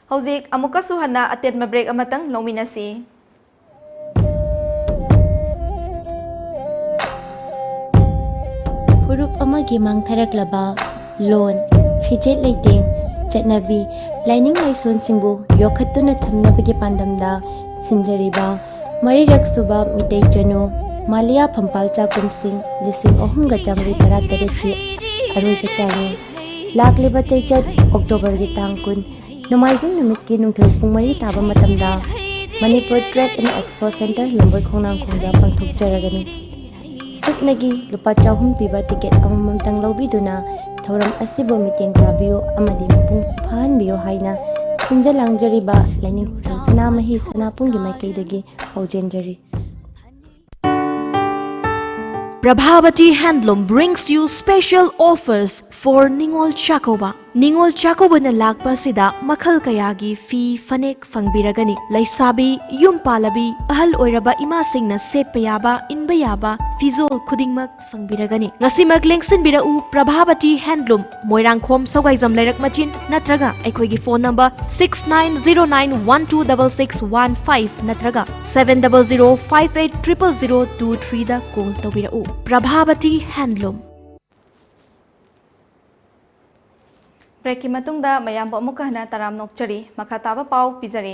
ꯍꯧꯖꯤꯛ ꯑꯃꯨꯛꯀꯁꯨ ꯍꯟꯅ ꯑꯇꯦꯟꯕ ꯕ꯭ꯔꯦꯛ ꯑꯃꯇꯪ ꯂꯧꯃꯤꯟꯅꯁꯤ꯫ ꯐꯨꯔꯨꯞ ꯑꯃꯒꯤ ꯃꯥꯡꯊꯔꯛꯂꯕ ꯂꯣꯟ, ꯐꯤꯖꯦꯠ ꯂꯩꯇꯦꯡ, ꯆꯠꯅꯕꯤ, ꯂꯥꯏꯅꯤꯡ ꯂꯥꯏꯁꯣꯟꯁꯤꯡꯕꯨ ꯌꯣꯛꯈꯠꯇꯨꯅ ꯊꯝꯅꯕꯒꯤ ꯄꯥꯟꯗꯝꯗ ꯁꯤꯟꯖꯔꯤꯕ ꯃꯔꯤꯔꯛ ꯁꯨꯕ ꯃꯤꯇꯩ ꯆꯅꯨ ꯃꯥꯂꯤꯌꯥ ꯐꯝꯄꯥꯜ ꯆꯥꯛꯈꯨꯝꯁꯤꯡ ꯂꯤꯁꯤꯡ ꯑꯍꯨꯝꯒ ꯆꯥꯃꯔꯤ ꯇꯔꯥꯇꯔꯦꯠꯀꯤ ꯑꯔꯣꯏꯕ ꯆꯥꯡꯌꯦꯡ ꯂꯥꯛꯂꯤꯕ ꯆꯩꯆꯠ ꯑꯣꯛꯇꯣꯕꯔꯒꯤ ꯇꯥꯡ ꯀꯨꯟ, ꯅꯣꯡꯃꯥꯏꯖꯤꯡ ꯅꯨꯃꯤꯠꯀꯤ ꯅꯨꯡꯊꯤꯜ ꯄꯨꯡ ꯃꯔꯤ ꯇꯥꯕ ꯃꯇꯝꯗ Manipur Trade and Expo Centre, ꯂꯝꯕꯣꯏ ꯈꯣꯡꯅꯥꯡꯈꯣꯡꯗ ꯄꯥꯡꯊꯣꯛꯆꯔꯒꯅꯤ꯫ ꯁꯨꯞꯅꯒꯤ ꯂꯨꯄꯥ ꯆꯍꯨꯝ ꯄꯤꯕ ꯇꯤꯀꯦꯠ ꯑꯃꯃꯝꯇꯪ ꯂꯧꯕꯤꯗꯨꯅ ꯊꯧꯔꯝ ꯑꯁꯤꯕꯨ ꯃꯤꯠꯌꯦꯡ ꯇꯥꯕꯤꯌꯨ ꯑꯃꯗꯤ ꯃꯄꯨꯡ ꯐꯥꯍꯟꯕꯤꯌꯨ ꯍꯥꯏꯅ ꯁꯤꯟꯖ ꯂꯥꯡꯖꯔꯤꯕ ꯂꯥꯏꯅꯤꯡꯊꯧ ꯁꯅꯥꯃꯍꯤ ꯁꯅꯥꯄꯨꯝꯒꯤ ꯃꯥꯏꯀꯩꯗꯒꯤ ꯄꯥꯎꯖꯦꯟꯖꯔꯤ꯫ Prabhavati Handloom brings you special offers for Ningol Chakkouba. ꯅꯤꯉꯣꯜ ꯆꯥꯛꯀꯧꯕꯅ ꯂꯥꯛꯄ ꯑꯁꯤꯗ ꯃꯈꯜ ꯀꯌꯥꯒꯤ ꯐꯤ, ꯐꯅꯦꯛ ꯐꯪꯕꯤꯔꯒꯅꯤ꯫ ꯂꯩꯁꯥꯕꯤ, ꯌꯨꯝ ꯄꯥꯜꯂꯕꯤ, ꯑꯍꯜ ꯑꯣꯏꯔꯕ ꯏꯃꯥꯁꯤꯡꯅ ꯁꯦꯠꯄ ꯌꯥꯕ, ꯏꯟꯕ ꯌꯥꯕ ꯐꯤꯖꯣꯜ ꯈꯨꯗꯤꯡꯃꯛ ꯐꯪꯕꯤꯔꯒꯅꯤ꯫ ꯉꯁꯤꯃꯛ ꯂꯦꯡꯁꯤꯟꯕꯤꯔꯛꯎ ꯄ꯭ꯔꯚꯥꯕꯇꯤ ꯍꯦꯟꯗꯂꯨꯝ, ꯃꯣꯏꯔꯥꯡꯈꯣꯝ, ꯁꯧꯒꯥꯏꯖꯝ ꯂꯩꯔꯛ ꯃꯆꯤꯟ, ꯅꯠꯇ꯭ꯔꯒ ꯑꯩꯈꯣꯏꯒꯤ phone number six nine zero nine one two double six one five ꯅꯠꯇ꯭ꯔꯒ seven double zero five eight triple zero two threeꯗ ꯀꯣꯜ ꯇꯧꯕꯤꯔꯛꯎ꯫ ꯄ꯭ꯔꯚꯥꯕꯇꯤ ꯍꯦꯟꯗꯂꯨꯝ꯫ ꯕ꯭ꯔꯦꯛꯀꯤ ꯃꯇꯨꯡꯗ ꯃꯌꯥꯝꯕꯨ ꯑꯃꯨꯛꯀ ꯍꯟꯅ ꯇꯔꯥꯝꯅ ꯑꯣꯛꯆꯔꯤ꯫ ꯃꯈꯥ ꯇꯥꯕ ꯄꯥꯎ ꯄꯤꯖꯔꯤ꯫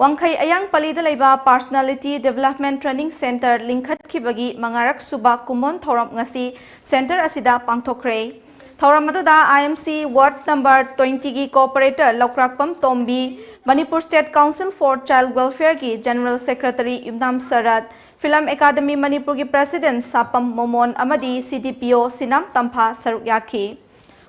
ꯋꯥꯡꯈꯩ ꯑꯌꯥꯡ ꯄꯜꯂꯤꯗ ꯂꯩꯕ Personality Development Training Centre ꯂꯤꯡꯈꯠꯈꯤꯕꯒꯤ ꯃꯉꯥꯔꯛ ꯁꯨꯕ ꯀꯨꯝꯑꯣꯟ ꯊꯧꯔꯝ ꯉꯁꯤ centre ꯑꯁꯤꯗ ꯄꯥꯡꯊꯣꯛꯈ꯭ꯔꯦ꯫ ꯊꯧꯔꯝ ꯑꯗꯨꯗ I M C ward number twentyꯒꯤ corporator ꯂꯧꯀ꯭ꯔꯥꯛꯄꯝ Tombi, Manipur State Council for Child Welfareꯒꯤ General Secretary Yumnam shirt, Film Academy ꯃꯅꯤꯄꯨꯔꯒꯤ president ꯁꯥꯄꯝ ꯃꯣꯃꯣꯟ ꯑꯃꯗꯤ C D P O ꯁꯤꯅꯥꯝ ꯇꯝꯐꯥ ꯁꯔꯨꯛ ꯌꯥꯈꯤ꯫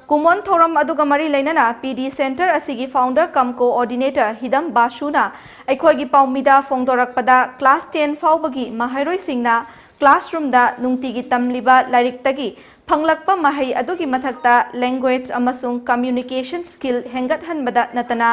ꯀꯨꯃꯣꯟ ꯊꯧꯔꯝ ꯑꯗꯨꯒ ꯃꯔꯤ ꯂꯩꯅꯅ ꯄꯤ ꯗꯤ ꯁꯦꯟꯇꯔ ꯑꯁꯤꯒꯤ ꯐꯥꯎꯟꯗꯔ ꯀꯝ ꯀꯣꯑꯣꯔꯗꯤꯅꯦꯇꯔ ꯍꯤꯗꯝ ꯕꯥꯁꯨꯅ ꯑꯩꯈꯣꯏꯒꯤ ꯄꯥꯎꯃꯤꯗ ꯐꯣꯡꯗꯣꯔꯛꯄꯗ, ꯀ꯭ꯂꯥꯁ ꯇꯦꯟ ꯐꯥꯎꯕꯒꯤ ꯃꯍꯩꯔꯣꯏꯁꯤꯡꯅ ꯀ꯭ꯂꯥꯁꯔꯨꯝꯗ ꯅꯨꯡꯇꯤꯒꯤ ꯇꯝꯂꯤꯕ ꯂꯥꯏꯔꯤꯛꯇꯒꯤ ꯐꯪꯂꯛꯄ ꯃꯍꯩ ꯑꯗꯨꯒꯤ ꯃꯊꯛꯇ language ꯑꯃꯁꯨꯡ communication skill ꯍꯦꯟꯒꯠꯍꯟꯕꯗ ꯅꯠꯇꯅ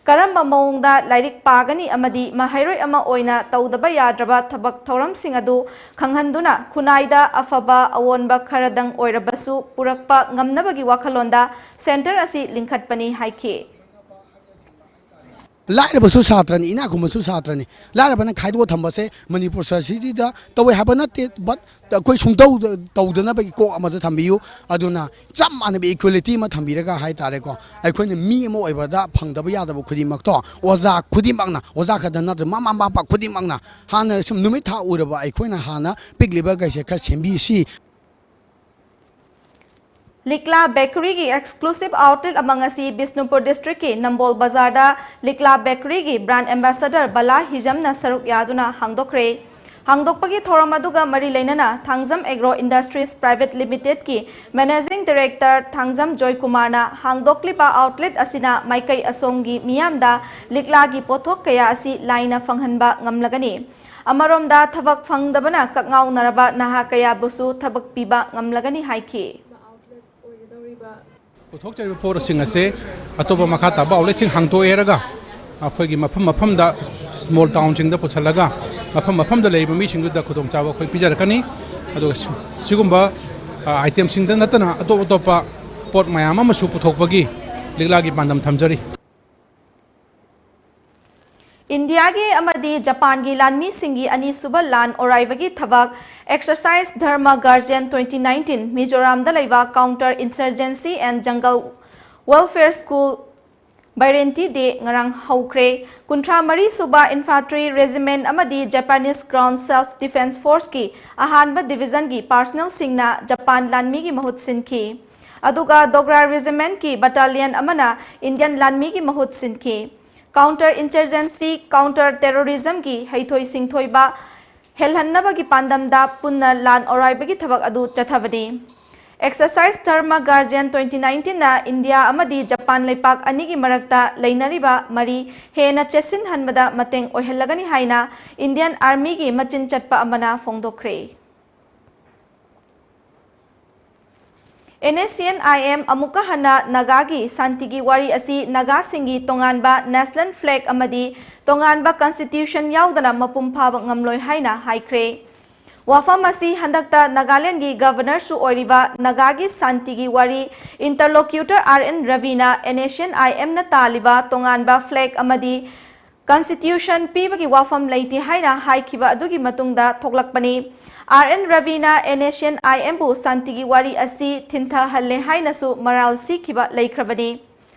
ꯀꯔꯝꯕ ꯃꯑꯣꯡꯗ ꯂꯥꯏꯔꯤꯛ ꯄꯥꯒꯅꯤ ꯑꯃꯗꯤ ꯃꯍꯩꯔꯣꯏ ꯑꯃ ꯑꯣꯏꯅ ꯇꯧꯗꯕ ꯌꯥꯗ꯭ꯔꯕ ꯊꯕꯛ ꯊꯧꯔꯝꯁꯤꯡ ꯑꯗꯨ ꯈꯪꯍꯟꯗꯨꯅ ꯈꯨꯟꯅꯥꯏꯗ ꯑꯐꯕ ꯑꯑꯣꯟꯕ ꯈꯔꯗꯪ ꯑꯣꯏꯔꯕꯁꯨ ꯄꯨꯔꯛꯄ ꯉꯝꯅꯕꯒꯤ ꯋꯥꯈꯜꯂꯣꯟꯗ ꯁꯦꯟꯇꯔ ꯑꯁꯤ ꯂꯤꯡꯈꯠꯄꯅꯤ ꯍꯥꯏꯈꯤ꯫ ꯂꯥꯏꯔꯕꯁꯨ ꯁꯥꯇ꯭ꯔꯅꯤ, ꯏꯅꯥꯛ ꯈꯨꯟꯕꯁꯨ ꯁꯥꯇ꯭ꯔꯅꯤ꯫ ꯂꯥꯏꯔꯕꯅ ꯈꯥꯏꯗꯣꯛꯑ ꯊꯝꯕꯁꯦ ꯃꯅꯤꯄꯨꯔ ꯁꯣꯁꯥꯏꯇꯤꯗ ꯇꯧꯋꯦ ꯍꯥꯏꯕ ꯅꯠꯇꯦ, but ꯑꯩꯈꯣꯏ ꯁꯨꯡꯇꯧ ꯇꯧꯗꯅꯕꯒꯤ ꯀꯣꯛ ꯑꯃꯗ ꯊꯝꯕꯤꯌꯨ꯫ ꯑꯗꯨꯅ ꯆꯞ ꯃꯥꯟꯅꯕ equality ꯑꯃ ꯊꯝꯕꯤꯔꯒ ꯍꯥꯏ ꯇꯥꯔꯦꯀꯣ, ꯑꯩꯈꯣꯏꯅ ꯃꯤ ꯑꯃ ꯑꯣꯏꯕꯗ ꯐꯪꯗꯕ ꯌꯥꯗꯕ ꯈꯨꯗꯤꯡꯃꯛꯇꯣ ꯑꯣꯖꯥ ꯈꯨꯗꯤꯡꯃꯛꯅ, ꯑꯣꯖꯥ ꯈꯛꯇ ꯅꯠꯇ꯭ꯔꯒ ꯃꯃꯥ ꯃꯄꯥ ꯈꯨꯗꯤꯡꯃꯛꯅ ꯍꯥꯟꯅ ꯁꯨꯝ ꯅꯨꯃꯤꯠ ꯊꯥ ꯎꯔꯕ ꯑꯩꯈꯣꯏꯅ ꯍꯥꯟꯅ ꯄꯤꯛꯂꯤꯕꯈꯩꯁꯦ ꯈꯔ ꯁꯦꯝꯕꯤꯁꯤ꯫ ꯂꯤꯛꯂꯥ ꯕꯦꯀꯔꯤꯒꯤ exclusive outlet ꯑꯃ ꯉꯁꯤ ꯕꯤꯁꯅꯨꯄꯨꯔ ꯗꯤꯁꯇ꯭ꯔꯤꯛꯀꯤ ꯅꯝꯕꯣꯜ ꯕꯖꯥꯔꯗ ꯂꯤꯛꯂꯥ ꯕꯦꯀꯔꯤꯒꯤ brand ambassador ꯕꯂꯥ ꯍꯤꯖꯝꯅ ꯁꯔꯨꯛ ꯌꯥꯗꯨꯅ ꯍꯥꯡꯗꯣꯛꯈ꯭ꯔꯦ꯫ ꯍꯥꯡꯗꯣꯛꯄꯒꯤ ꯊꯧꯔꯝ ꯑꯗꯨꯒ ꯃꯔꯤ ꯂꯩꯅꯅ ꯊꯥꯡꯖꯝ ꯑꯦꯒ꯭ꯔꯣ ꯏꯟꯗꯁꯇ꯭ꯔꯤꯁ ꯄ꯭ꯔꯥꯏꯚꯦꯠ ꯂꯤꯃꯤꯇꯦꯗꯀꯤ ꯃꯦꯅꯦꯖꯤꯡ ꯗꯤꯔꯦꯛꯇꯔ ꯊꯥꯡꯖꯝ ꯖꯣꯏꯀꯨꯃꯥꯔꯅ ꯍꯥꯡꯗꯣꯛꯂꯤꯕ outlet ꯑꯁꯤꯅ ꯃꯥꯏꯀꯩ ꯑꯁꯣꯝꯒꯤ ꯃꯤꯌꯥꯝꯗ ꯂꯤꯛꯂꯥꯒꯤ ꯄꯣꯠꯊꯣꯛ ꯀꯌꯥ ꯑꯁꯤ ꯂꯥꯏꯅ ꯐꯪꯍꯟꯕ ꯉꯝꯂꯒꯅꯤ꯫ ꯑꯃꯔꯣꯝꯗ ꯊꯕꯛ ꯐꯪꯗꯕꯅ ꯀꯛꯉꯥꯎꯅꯔꯕ ꯅꯍꯥ ꯀꯌꯥꯕꯨꯁꯨ ꯊꯕꯛ ꯄꯤꯕ ꯉꯝꯂꯒꯅꯤ ꯍꯥꯏꯈꯤ꯫ ꯄꯨꯊꯣꯛꯆꯔꯤꯕ ꯄꯣꯠꯁꯤꯡ ꯑꯁꯦ ꯑꯇꯣꯞꯄ ꯃꯈꯥ ꯇꯥꯕ outletꯁꯤꯡ ꯍꯥꯡꯗꯣꯛꯑꯦꯔꯒ ꯑꯩꯈꯣꯏꯒꯤ ꯃꯐꯝ ꯃꯐꯝꯗ small townꯁꯤꯡꯗ ꯄꯨꯁꯜꯂꯒ ꯃꯐꯝ ꯃꯐꯝꯗ ꯂꯩꯔꯤꯕ ꯃꯤꯁꯤꯡꯗꯨꯗ ꯈꯨꯗꯣꯡꯆꯥꯕ ꯑꯩꯈꯣꯏ ꯄꯤꯖꯔꯛꯀꯅꯤ꯫ ꯑꯗꯨꯒ ꯁꯤꯒꯨꯝꯕ itemꯁꯤꯡꯗ ꯅꯠꯇꯅ ꯑꯇꯣꯞ ꯑꯇꯣꯞꯄ ꯄꯣꯠ ꯃꯌꯥꯝ ꯑꯃꯁꯨ ꯄꯨꯊꯣꯛꯄꯒꯤ ꯂꯤꯛꯂꯥꯒꯤ ꯄꯥꯟꯗꯝ ꯊꯝꯖꯔꯤ꯫ ꯏꯟꯗꯤꯌꯥꯒꯤ ꯑꯃꯗꯤ ꯖꯄꯥꯟꯒꯤ ꯂꯥꯟꯃꯤꯁꯤꯡꯒꯤ ꯑꯅꯤꯁꯨꯕ ꯂꯥꯟ ꯑꯣꯔꯥꯏꯕꯒꯤ ꯊꯕꯛ Exercise Dharma Guardian twenty nineteen ꯃꯤꯖꯣꯔꯥꯝꯗ ꯂꯩꯕ Counter Insurgency and Jungle Welfare School ꯕꯩꯔꯦꯟꯇꯤ ꯗꯦ ꯉꯔꯥꯡ ꯍꯧꯈ꯭ꯔꯦ꯫ ꯀꯨꯟꯊ꯭ꯔꯥ ꯃꯔꯤ ꯁꯨꯕ Infantry Regiment ꯑꯃꯗꯤ Japanese Ground Self Defense Forceꯀꯤ ꯑꯍꯥꯟꯕ divisionꯒꯤ personnelꯁꯤꯡꯅ ꯖꯄꯥꯟ ꯂꯥꯟꯃꯤꯒꯤ ꯃꯍꯨꯠ ꯁꯤꯟꯈꯤ꯫ ꯑꯗꯨꯒ Dogra Regimentꯀꯤ battalion ꯑꯃꯅ Indian ꯂꯥꯟꯃꯤꯒꯤ ꯃꯍꯨꯠ ꯁꯤꯟꯈꯤ꯫ Counter Insurgency, Counter Terrorismꯒꯤ ꯍꯩꯊꯣꯏ ꯁꯤꯡꯊꯣꯏꯕ ꯍꯦꯜꯍꯟꯅꯕꯒꯤ ꯄꯥꯟꯗꯝꯗ ꯄꯨꯟꯅ ꯂꯥꯟ ꯑꯣꯔꯥꯏꯕꯒꯤ ꯊꯕꯛ ꯑꯗꯨ ꯆꯠꯊꯕꯅꯤ꯫ Exercise Dharma Guardian twenty nineteen ꯅ ꯏꯟꯗꯤꯌꯥ ꯑꯃꯗꯤ ꯖꯄꯥꯟ ꯂꯩꯄꯥꯛ ꯑꯅꯤꯒꯤ ꯃꯔꯛꯇ ꯂꯩꯅꯔꯤꯕ ꯃꯔꯤ ꯍꯦꯟꯅ ꯆꯦꯠꯁꯤꯟꯍꯟꯕꯗ ꯃꯇꯦꯡ ꯑꯣꯏꯍꯜꯂꯒꯅꯤ ꯍꯥꯏꯅ ꯏꯟꯗꯤꯌꯟ ꯑꯥꯔꯃꯤꯒꯤ ꯃꯆꯤꯟ ꯆꯠꯄ ꯑꯃꯅ ꯐꯣꯡꯗꯣꯛꯈ꯭ꯔꯦ꯫ NSCN-IM ꯑꯃꯨꯛꯀ ꯍꯟꯅ ꯅꯥꯒꯥꯒꯤ ꯁꯥꯟꯇꯤꯒꯤ ꯋꯥꯔꯤ ꯑꯁꯤ ꯅꯥꯒꯥꯁꯤꯡꯒꯤ ꯇꯣꯉꯥꯟꯕ national flag ꯑꯃꯗꯤ ꯇꯣꯉꯥꯟꯕ constitution ꯌꯥꯎꯗꯅ ꯃꯄꯨꯡ ꯐꯥꯕ ꯉꯝꯂꯣꯏ ꯍꯥꯏꯅ ꯍꯥꯏꯈ꯭ꯔꯦ꯫ ꯋꯥꯐꯝ ꯑꯁꯤ ꯍꯟꯗꯛꯇ ꯅꯥꯒꯥꯂꯦꯟꯒꯤ Governor ꯁꯨ ꯑꯣꯏꯔꯤꯕ ꯅꯥꯒꯥꯒꯤ ꯁꯥꯟꯇꯤꯒꯤ ꯋꯥꯔꯤ interlocutor R N ꯔꯕꯤꯅ NSCN-IM ꯅ ꯇꯥꯜꯂꯤꯕ ꯇꯣꯉꯥꯟꯕ flag ꯑꯃꯗꯤ constitution ꯄꯤꯕꯒꯤ ꯋꯥꯐꯝ ꯂꯩꯇꯦ ꯍꯥꯏꯅ ꯍꯥꯏꯈꯤꯕ ꯑꯗꯨꯒꯤ ꯃꯇꯨꯡꯗ ꯊꯣꯛꯂꯛꯄꯅꯤ꯫ R N ꯔꯕꯤꯅ NSCN-IM ꯕꯨ ꯁꯥꯟꯇꯤꯒꯤ ꯋꯥꯔꯤ ꯑꯁꯤ ꯊꯤꯟꯊꯍꯜꯂꯦ ꯍꯥꯏꯅꯁꯨ ꯃꯔꯥꯜ ꯁꯤꯈꯤꯕ ꯂꯩꯈ꯭ꯔꯕꯅꯤ꯫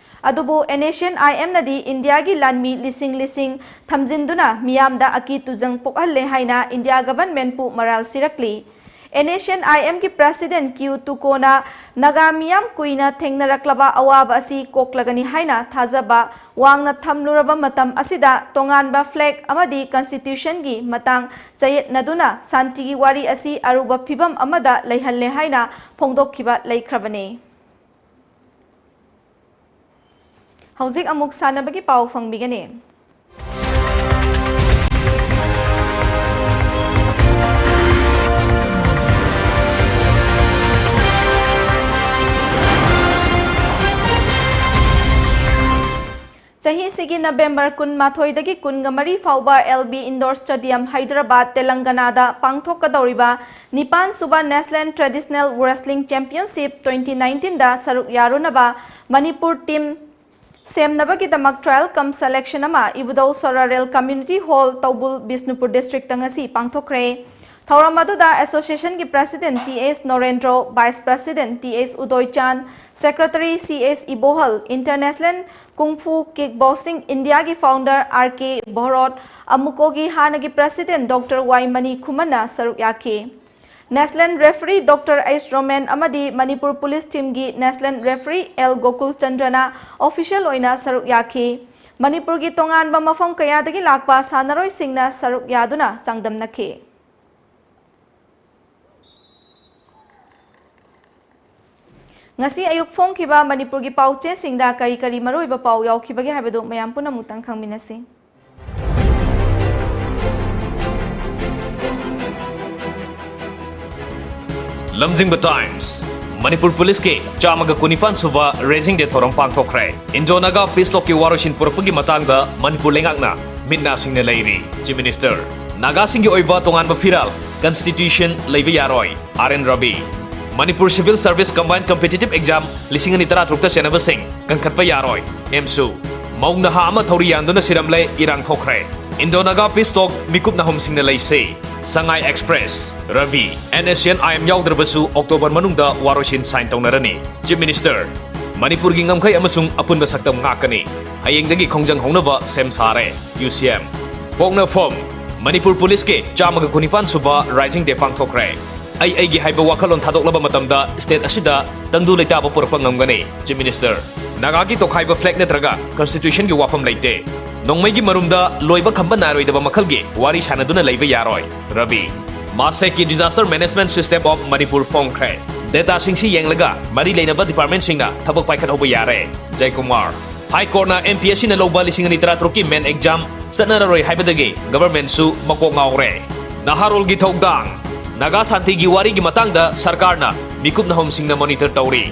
ꯑꯗꯨꯕꯨ NSCN-IM ꯅꯗꯤ ꯏꯟꯗꯤꯌꯥꯒꯤ ꯂꯥꯟꯃꯤ ꯂꯤꯁꯤꯡ ꯂꯤꯁꯤꯡ ꯊꯝꯖꯤꯟꯗꯨꯅ ꯃꯤꯌꯥꯝꯗ ꯑꯀꯤ ꯇꯨꯖꯪ ꯄꯣꯛꯍꯜꯂꯦ ꯍꯥꯏꯅ ꯏꯟꯗꯤꯌꯥ government ꯄꯨ ꯃꯔꯥꯜ ꯁꯤꯔꯛꯂꯤ꯫ NSCN-IM ꯒꯤ President ꯀ꯭ꯌꯨ ꯇꯨꯀꯣꯅ ꯅꯥꯒꯥ ꯃꯤꯌꯥꯝ ꯀꯨꯏꯅ ꯊꯦꯡꯅꯔꯛꯂꯕ ꯑꯋꯥꯕ ꯑꯁꯤ ꯀꯣꯛꯂꯒꯅꯤ ꯍꯥꯏꯅ ꯊꯥꯖꯕ ꯋꯥꯡꯅ ꯊꯝꯂꯨꯔꯕ ꯃꯇꯝ ꯑꯁꯤꯗ ꯇꯣꯉꯥꯟꯕ flag ꯑꯃꯗꯤ constitution ꯒꯤ ꯃꯇꯥꯡ ꯆꯌꯦꯠꯅꯗꯨꯅ ꯁꯥꯟꯇꯤꯒꯤ ꯋꯥꯔꯤ ꯑꯁꯤ ꯑꯔꯨꯕ ꯐꯤꯚꯝ ꯑꯃꯗ ꯂꯩꯍꯜꯂꯦ ꯍꯥꯏꯅ ꯐꯣꯡꯗꯣꯛꯈꯤꯕ ꯂꯩꯈ꯭ꯔꯕꯅꯤ꯫ ꯍꯧꯖꯤꯛ ꯑꯃꯨꯛ ꯁꯥꯟꯅꯕꯒꯤ ꯄꯥꯎ ꯐꯪꯕꯤꯒꯅꯤ꯫ ꯆꯍꯤꯁꯤꯒꯤ November ꯀꯨꯟꯃꯥꯊꯣꯏꯗꯒꯤ ꯀꯨꯟꯃꯔꯤ ꯐꯥꯎꯕ L B Indoor Stadium, Hyderabad, ꯇꯦꯂꯪꯒꯅꯥꯗ ꯄꯥꯡꯊꯣꯛꯀꯗꯧꯔꯤꯕ ꯅꯤꯄꯥꯟ ꯁꯨꯕ National Traditional Wrestling Championship twenty nineteen ꯗ ꯁꯔꯨꯛ ꯌꯥꯔꯨꯅꯕ Manipur team ꯁꯦꯝꯅꯕꯒꯤꯗꯃꯛ trial cum selection ꯑꯃ ꯏꯕꯨꯙꯧ ꯁꯣꯔꯥꯔꯦꯜ Community Hall, ꯇꯧꯕꯨꯜ, ꯕꯤꯁꯅꯨꯄꯨꯔ district ꯇ ꯉꯁꯤ ꯄꯥꯡꯊꯣꯛꯈ꯭ꯔꯦ꯫ ꯊꯧꯔꯝ ꯑꯗꯨꯗ association ꯒꯤ President T S ꯅꯣꯔꯦꯟꯗ꯭ꯔꯣ, Vice President T S ꯎꯗꯣꯏꯆꯥꯟ, Secretary C S ꯏꯕꯣꯍꯜ, International Kung Fu Kickboxing India ꯒꯤ founder R K ꯚꯣꯔꯣꯠ, ꯑꯃꯨꯀꯣꯒꯤ ꯍꯥꯟꯅꯒꯤ President Doctor Y ꯃꯅꯤ ꯈꯨꯃꯟꯅ ꯁꯔꯨꯛ ꯌꯥꯈꯤ꯫ National Referee Doctor H Roman ꯑꯃꯗꯤ ꯃꯅꯤꯄꯨꯔ Police Team ꯒꯤ National Referee L Gokul ꯆꯟꯗ꯭ꯔꯅ official ꯑꯣꯏꯅ ꯁꯔꯨꯛ ꯌꯥꯈꯤ꯫ ꯃꯅꯤꯄꯨꯔꯒꯤ ꯇꯣꯉꯥꯟꯕ ꯃꯐꯝ ꯀꯌꯥꯗꯒꯤ ꯂꯥꯛꯄ ꯁꯥꯟꯅꯔꯣꯏꯁꯤꯡꯅ ꯁꯔꯨꯛ ꯌꯥꯗꯨꯅ ꯆꯥꯡꯗꯝꯅꯈꯤ꯫ ꯉꯁꯤ ꯑꯌꯨꯛ ꯐꯣꯡꯈꯤꯕ ꯃꯅꯤꯄꯨꯔꯒꯤ ꯄꯥꯎ ꯆꯦꯁꯤꯡꯗ ꯀꯔꯤ ꯀꯔꯤ ꯃꯔꯨꯑꯣꯏꯕ ꯄꯥꯎ ꯌꯥꯎꯈꯤꯕꯒꯦ ꯍꯥꯏꯕꯗꯨ ꯃꯌꯥꯝ ꯄꯨꯝꯅꯃꯛꯇꯪ ꯈꯪꯃꯤꯟꯅꯁꯤ꯫ ꯂꯝꯖꯤꯡꯕ ꯇꯥꯏꯝꯁ꯫ ꯃꯅꯤꯄꯨꯔ ꯄꯨꯂꯤꯁꯀꯤ ꯆꯥꯝꯃꯒ ꯀꯨꯟꯅꯤꯄꯥꯟ ꯁꯨꯕ ꯔꯦꯖꯤꯡ ꯗꯦ ꯊꯧꯔꯝ ꯄꯥꯡꯊꯣꯛꯈ꯭ꯔꯦ꯫ ꯏꯟꯗꯣ ꯅꯥꯒꯥ ꯄꯤꯁ ꯇꯣꯛꯀꯤ ꯋꯥꯔꯣꯏꯁꯤꯟ ꯄꯨꯔꯛꯄꯒꯤ ꯃꯇꯥꯡꯗ ꯃꯅꯤꯄꯨꯔ ꯂꯩꯉꯥꯛꯅ ꯃꯤꯠ ꯅꯥ ꯁꯤꯡꯅ ꯂꯩꯔꯤ꯫ Chief minister. ꯅꯥꯒꯥꯁꯤꯡꯒꯤ ꯑꯣꯏꯕ ꯇꯣꯉꯥꯟꯕ ꯐꯤꯔꯥꯜ, ꯀꯟꯁꯇꯤꯇ꯭ꯌꯨꯁꯟ, ꯂꯩꯕ ꯌꯥꯔꯣꯏ꯫ R N Rabi. Manipur civil service combined competitive exam ꯂꯤꯁꯤꯡ ꯑꯅꯤ ꯇꯔꯥꯇꯔꯨꯛꯇ ꯆꯦꯟꯅꯕꯁꯤꯡ ꯀꯟꯈꯠꯄ ꯌꯥꯔꯣꯏ꯫ ꯑꯦꯝꯁꯨ꯫ ꯃꯧ ꯅꯍꯥ ꯑꯃ ꯊꯧꯔꯤ ꯌꯥꯟꯗꯨꯅ ꯁꯤꯔꯝꯂꯦ, ꯏꯔꯥꯡ ꯊꯣꯛꯈ꯭ꯔꯦ꯫ ꯏꯟꯗꯣ ꯅꯥꯒꯥ ꯄꯤꯁ ꯇꯣꯛ ꯃꯤꯀꯨꯞ ꯅꯍꯨꯝꯁꯤꯡꯅ ꯂꯩꯁꯤ꯫ Sangai express. Rabi. N S C N I M ꯌꯥꯎꯗ꯭ꯔꯕꯁꯨ ꯑꯣꯛꯇꯣꯕꯔ ꯃꯅꯨꯡꯗ ꯋꯥꯔꯣꯏꯁꯤꯟ ꯁꯥꯏꯟ ꯇꯧꯅꯔꯅꯤ꯫ Chief minister. ꯃꯅꯤꯄꯨꯔꯒꯤ ꯉꯝꯈꯩ ꯑꯃꯁꯨꯡ ꯑꯄꯨꯟꯕ ꯁꯛꯇꯝ ꯉꯥꯛꯀꯅꯤ꯫ ꯍꯌꯦꯡꯗꯒꯤ ꯈꯣꯡꯖꯪ ꯍꯧꯅꯕ ꯁꯦꯝ ꯁꯥꯔꯦ꯫ ꯌꯨ ꯁꯤ ꯑꯦꯝ꯫ ꯄꯣꯛꯅꯐꯝ꯫ ꯃꯅꯤꯄꯨꯔ ꯄꯨꯂꯤꯁꯀꯤ ꯆꯥꯝꯃꯒ ꯀꯨꯟꯅꯤꯄꯥꯟ ꯁꯨꯕ ꯔꯥꯏꯖꯤꯡ ꯗꯦ ꯄꯥꯡꯊꯣꯛꯈ꯭ꯔꯦ꯫ ꯑꯩ ꯑꯩꯒꯤ ꯍꯥꯏꯕ ꯋꯥꯈꯜꯂꯣꯟ ꯊꯥꯗꯣꯛꯂꯕ ꯃꯇꯝꯗ ꯁ꯭ꯇꯦꯠ ꯑꯁꯤꯗ ꯇꯪꯗꯨ ꯂꯩꯇꯥꯕ ꯄꯨꯔꯛꯄ ꯉꯝꯒꯅꯤ꯫ Chief minister. ꯅꯥꯒꯥꯒꯤ ꯇꯣꯈꯥꯏꯕ ꯐ꯭ꯂꯦꯒ ꯅꯠꯇ꯭ꯔꯒ ꯀꯟꯁꯇꯤꯇ꯭ꯌꯨꯁꯟꯒꯤ ꯋꯥꯐꯝ ꯂꯩꯇꯦ꯫ ꯅꯣꯡꯃꯩꯒꯤ ꯃꯔꯨꯝꯗ ꯂꯣꯏꯕ ꯈꯝꯕ ꯅꯥꯏꯔꯣꯏꯗꯕ ꯃꯈꯜꯒꯤ ꯋꯥꯔꯤ ꯁꯥꯟꯅꯗꯨꯅ ꯂꯩꯕ ꯌꯥꯔꯣꯏ꯫ Ravi. ꯃꯥꯁꯦꯛꯀꯤ Disaster Management System of Manipur ꯐꯣꯡꯈ꯭ꯔꯦ꯫ ꯗꯦꯇꯥꯁꯤꯡꯁꯤ ꯌꯦꯡꯂꯒ ꯃꯔꯤ ꯂꯩꯅꯕ ꯗꯤꯄꯥꯔꯠꯃꯦꯟꯁꯤꯡꯅ ꯊꯕꯛ ꯄꯥꯏꯈꯠꯍꯧꯕ ꯌꯥꯔꯦ꯫ ꯖꯌꯀꯨꯃꯥꯔ꯫ ꯍꯥꯏ ꯀꯣꯔꯠꯅ ꯑꯦꯝ ꯄꯤ ꯑꯦꯁ ꯁꯤꯅ ꯂꯧꯕ ꯂꯤꯁꯤꯡ ꯑꯅꯤ ꯇꯔꯥꯇꯔꯨꯛꯀꯤ ꯃꯦꯟ ꯑꯦꯛꯖꯥꯝ ꯆꯠꯅꯔꯔꯣꯏ ꯍꯥꯏꯕꯗꯒꯤ ꯒꯚꯔꯟꯃꯦꯟꯠꯁꯨ ꯃꯀꯣꯛ ꯉꯥꯎꯔꯦ꯫ ꯅꯍꯥꯔꯣꯜꯒꯤ ꯊꯧꯗꯥꯡ꯫ ꯅꯥꯒꯥ ꯁꯥꯟꯇꯤꯒꯤ ꯋꯥꯔꯤꯒꯤ ꯃꯇꯥꯡꯗ ꯁꯔꯀꯥꯔꯅ ꯃꯤꯀꯨꯞ ꯅꯍꯨꯝꯁꯤꯡꯅ ꯃꯣꯅꯤꯇꯔ ꯇꯧꯔꯤ꯫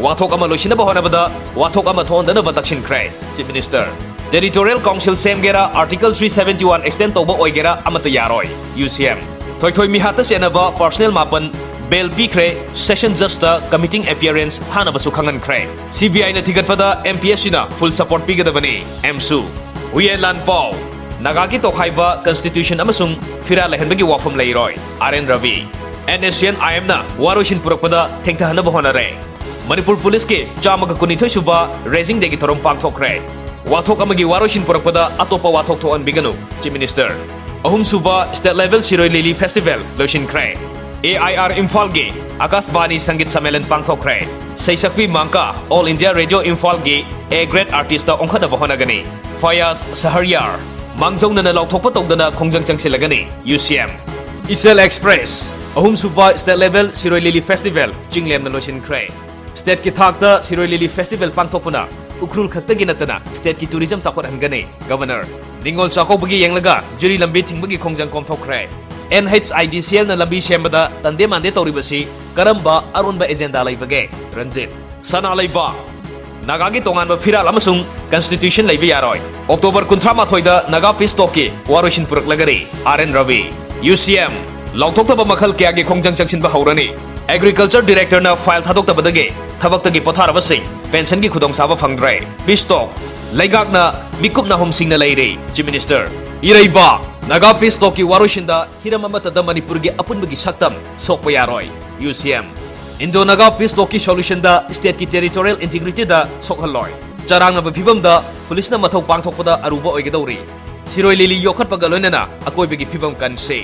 ꯋꯥꯊꯣꯛ ꯑꯃ ꯂꯣꯏꯁꯤꯟꯅꯕ ꯍꯣꯠꯅꯕꯗ ꯋꯥꯊꯣꯛ ꯑꯃ ꯊꯣꯛꯍꯟꯗꯅꯕ ꯇꯛꯁꯤꯟꯈ꯭ꯔꯦ꯫ Chief minister. ꯇꯦꯔꯤꯇꯣꯔꯤꯌꯦꯜ ꯀꯥꯎꯟꯁꯤꯜ ꯁꯦꯝꯒꯦꯔꯥ, article three seventy one extend ꯇꯧꯕ ꯑꯣꯏꯒꯦꯔꯥ, ꯑꯃꯠꯇ ꯌꯥꯔꯣꯏ꯫ ꯌꯨ ꯁꯤ ꯑꯦꯝ꯫ ꯊꯣꯏꯊꯣꯏ ꯃꯤꯍꯥꯠꯇ ꯆꯦꯟꯅꯕ ꯄꯥꯔꯁꯅꯦꯜ ꯃꯥꯄꯟ ꯕꯦꯜ ꯄꯤꯈ꯭ꯔꯦ, ꯁꯦꯁꯟ ꯖꯖꯇ ꯀꯃꯤꯇꯤꯡ ꯑꯦꯄꯤꯌꯔꯦꯟꯁ ꯊꯥꯅꯕꯁꯨ ꯈꯪꯍꯟꯈ꯭ꯔꯦ꯫ ꯁꯤ ꯕꯤ ꯑꯥꯏꯅ ꯊꯤꯒꯠꯄꯗ ꯑꯦꯝ ꯄꯤ ꯑꯦꯁ ꯁꯤꯅ ꯐꯨꯜ ꯁꯄꯣꯔꯠ ꯄꯤꯒꯗꯕꯅꯤ꯫ ꯑꯦꯝꯁꯨ꯫ ꯍꯨꯌꯦꯟ ꯂꯥꯟꯐꯥꯎ꯫ ꯅꯥꯒꯥꯒꯤ ꯇꯣꯈꯥꯏꯕ, ꯀꯟꯁꯇꯤꯇ꯭ꯌꯨꯁꯟ ꯑꯃꯁꯨꯡ ꯐꯤꯔꯥꯜ ꯂꯩꯍꯟꯕꯒꯤ ꯋꯥꯐꯝ ꯂꯩꯔꯣꯏ꯫ R N Rabi. N S C N ꯑꯥꯏ ꯑꯦꯝꯅ ꯋꯥꯔꯣꯏꯁꯤꯟ ꯄꯨꯔꯛꯄꯗ ꯊꯦꯡꯊꯍꯟꯅꯕ ꯍꯣꯠꯅꯔꯦ꯫ ꯃꯅꯤꯄꯨꯔ ꯄꯨꯂꯤꯁꯀꯤ ꯆꯥꯝꯃꯒ ꯀꯨꯟꯅꯤꯊꯣꯏ ꯁꯨꯕ ꯔꯦꯖꯤꯡ ꯗꯦꯒꯤ ꯊꯧꯔꯝ ꯄꯥꯡꯊꯣꯛꯈ꯭ꯔꯦ꯫ ꯋꯥꯊꯣꯛ ꯑꯃꯒꯤ ꯋꯥꯔꯣꯏꯁꯤꯟ ꯄꯨꯔꯛꯄꯗ ꯑꯇꯣꯞꯄ ꯋꯥꯊꯣꯛ ꯊꯣꯛꯍꯟꯕꯤꯒꯅꯨ, ꯆꯤꯐ ꯃꯤꯅꯤꯁꯇꯔ꯫ ꯑꯍꯨꯝꯁꯨꯕ ꯁ꯭ꯇꯦꯠ ꯂꯦꯚꯦꯜ ꯁꯤꯔꯣꯏ ꯂꯤꯂꯤ ꯐꯦꯁꯇꯤꯚꯦꯜ ꯂꯣꯏꯁꯤꯟꯈ꯭ꯔꯦ꯫ ꯑꯦ ꯑꯥꯏ ꯑꯥꯔ ꯏꯝꯐꯥꯜꯒꯤ ꯑꯀꯥꯁꯕꯥꯅꯤ ꯁꯪꯒꯤꯠ ꯁꯝꯃꯦꯂꯟ ꯄꯥꯡꯊꯣꯛꯈ꯭ꯔꯦ꯫ ꯁꯩꯁꯛꯄꯤ ꯃꯥꯡꯀꯥ ꯑꯣꯜ ꯏꯟꯗꯤꯌꯥ ꯔꯦꯗꯤꯑꯣ ꯏꯝꯐꯥꯜꯒꯤ ꯑꯦ ꯒ꯭ꯔꯦꯠ ꯑꯥꯔꯇꯤꯁꯇ ꯑꯣꯟꯈꯠꯅꯕ ꯍꯣꯠꯅꯒꯅꯤ꯫ ꯐꯌꯥꯖ ꯁꯍꯔꯌꯥꯔ꯫ ꯃꯥꯡꯖꯧꯅꯅ ꯂꯥꯎꯊꯣꯛꯄ ꯇꯧꯗꯅ ꯈꯣꯡꯖꯪ ꯆꯪꯁꯤꯜꯂꯒꯅꯤ꯫ ꯌꯨ ꯁꯤ ꯑꯦꯝ꯫ ꯏꯆꯦꯜ ꯑꯦꯛꯁꯄ꯭ꯔꯦꯁ꯫ ꯑꯍꯨꯝꯁꯨꯕ ꯁ꯭ꯇꯦꯠ ꯂꯦꯚꯦꯜ ꯁꯤꯔꯣꯏ ꯂꯤꯂꯤ ꯐꯦꯁꯇꯤꯚꯦꯜ ꯆꯤꯡꯂꯦꯝꯅ ꯂꯣꯏꯁꯤꯟꯈ꯭ꯔꯦ꯫ Stateꯀꯤ ꯊꯥꯛꯇ ꯁꯤꯔꯣꯏ ꯂꯤꯂꯤ festival ꯄꯥꯡꯊꯣꯛꯄꯅ ꯎꯈ꯭ꯔꯨꯜ ꯈꯛꯇꯒꯤ ꯅꯠꯇꯅ stateꯀꯤ tourism ꯆꯥꯎꯈꯠꯍꯟꯒꯅꯤ꯫ Governor, ꯅꯤꯡꯉꯣꯜ ꯆꯥꯛꯀꯧꯕꯒꯤ ꯌꯦꯡꯂꯒ ꯖꯤꯔꯤ ꯂꯝꯕꯤ ꯊꯤꯡꯕꯒꯤ ꯈꯣꯡꯖꯪ ꯀꯣꯝꯊꯣꯛꯈ꯭ꯔꯦ꯫ NHIDCLꯅ ꯂꯝꯕꯤ ꯁꯦꯝꯕꯗ ꯇꯟꯗꯦ ꯃꯥꯟꯗꯦ ꯇꯧꯔꯤꯕꯁꯤ ꯀꯔꯝꯕ ꯑꯔꯣꯟꯕ agenda ꯂꯩꯕꯒꯦ? ꯔꯟꯖꯤꯠ꯫ ꯁꯅꯥ ꯂꯩꯕꯥꯛ꯫ ꯅꯥꯒꯥꯒꯤ ꯇꯣꯉꯥꯟꯕ ꯐꯤꯔꯥꯜ ꯑꯃꯁꯨꯡ constitution ꯂꯩꯕ ꯌꯥꯔꯣꯏ꯫ October ꯀꯨꯟꯊ꯭ꯔꯥ ꯃꯥꯊꯣꯏꯗ Naga Peace Talkꯀꯤ ꯋꯥꯔꯣꯏꯁꯤꯟ ꯄꯨꯔꯛꯂꯒꯅꯤ꯫ RN Ravi꯫ UCM꯫ ꯂꯥꯎꯊꯣꯛꯇꯕ ꯃꯈꯜ ꯀꯌꯥꯒꯤ ꯈꯣꯡꯖꯪ ꯆꯪꯁꯤꯟꯕ ꯍꯧꯔꯅꯤ꯫ Agriculture Directorꯅ file ꯊꯥꯗꯣꯛꯇꯕꯗꯒꯤ ꯊꯕꯛꯇꯒꯤ ꯄꯣꯊꯥꯔꯕꯁꯤꯡ pensionꯒꯤ ꯈꯨꯗꯣꯡꯆꯥꯕ ꯐꯪꯗ꯭ꯔꯦ꯫ Peace Talk꯫ ꯂꯩꯉꯥꯛꯅ ꯃꯤꯀꯨꯞ ꯅꯥꯍꯨꯝꯁꯤꯡꯅ ꯂꯩꯔꯤ꯫ Chief Minister꯫ ꯏꯔꯩꯕꯥꯛ꯫ Naga Peace Talkꯀꯤ ꯋꯥꯔꯣꯏꯁꯤꯟꯗ ꯍꯤꯔꯝ ꯑꯃꯠꯇꯗ ꯃꯅꯤꯄꯨꯔꯒꯤ ꯑꯄꯨꯟꯕꯒꯤ ꯁꯛꯇꯝ ꯁꯣꯛꯄ ꯌꯥꯔꯣꯏ꯫ UCM꯫ Indo-Naga Peace Talkꯀꯤ solutionꯗ stateꯀꯤ territorial integrityꯗ ꯁꯣꯛꯍꯜꯂꯣꯏ꯫ ꯆꯔꯥꯡꯅꯕ ꯐꯤꯚꯝꯗ policeꯅ ꯃꯊꯧ ꯄꯥꯡꯊꯣꯛꯄꯗ ꯑꯔꯨꯕ ꯑꯣꯏꯒꯗꯧꯔꯤ꯫ ꯁꯤꯔꯣꯏ ꯂꯤꯂꯤ ꯌꯣꯛꯈꯠꯄꯒ ꯂꯣꯏꯅꯅ ꯑꯀꯣꯏꯕꯒꯤ ꯐꯤꯕꯝ ꯀꯟꯁꯤ꯫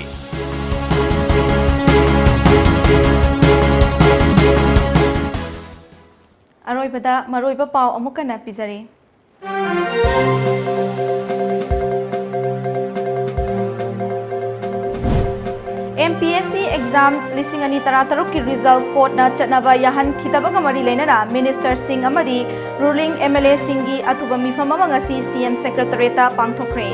ꯑꯔꯣꯏꯕꯗ ꯃꯔꯨꯑꯣꯏꯕ ꯄꯥꯎ ꯑꯃꯨꯛ ꯍꯟꯅ ꯄꯤꯖꯔꯤ꯫ MPSC exam ꯂꯤꯁꯤꯡ ꯑꯅꯤ ꯇꯔꯥꯇꯔꯨꯛꯀꯤ result courtꯅ ꯆꯠꯅꯕ ꯌꯥꯍꯟꯈꯤꯗꯕꯒ ꯃꯔꯤ ꯂꯩꯅꯅ minister ꯁꯤꯡ ꯑꯃꯗꯤ ruling MLA ꯁꯤꯡꯒꯤ ꯑꯊꯨꯕ ꯃꯤꯐꯝ ꯑꯃ ꯉꯁꯤ CM secretariatꯇ ꯄꯥꯡꯊꯣꯛꯈ꯭ꯔꯦ꯫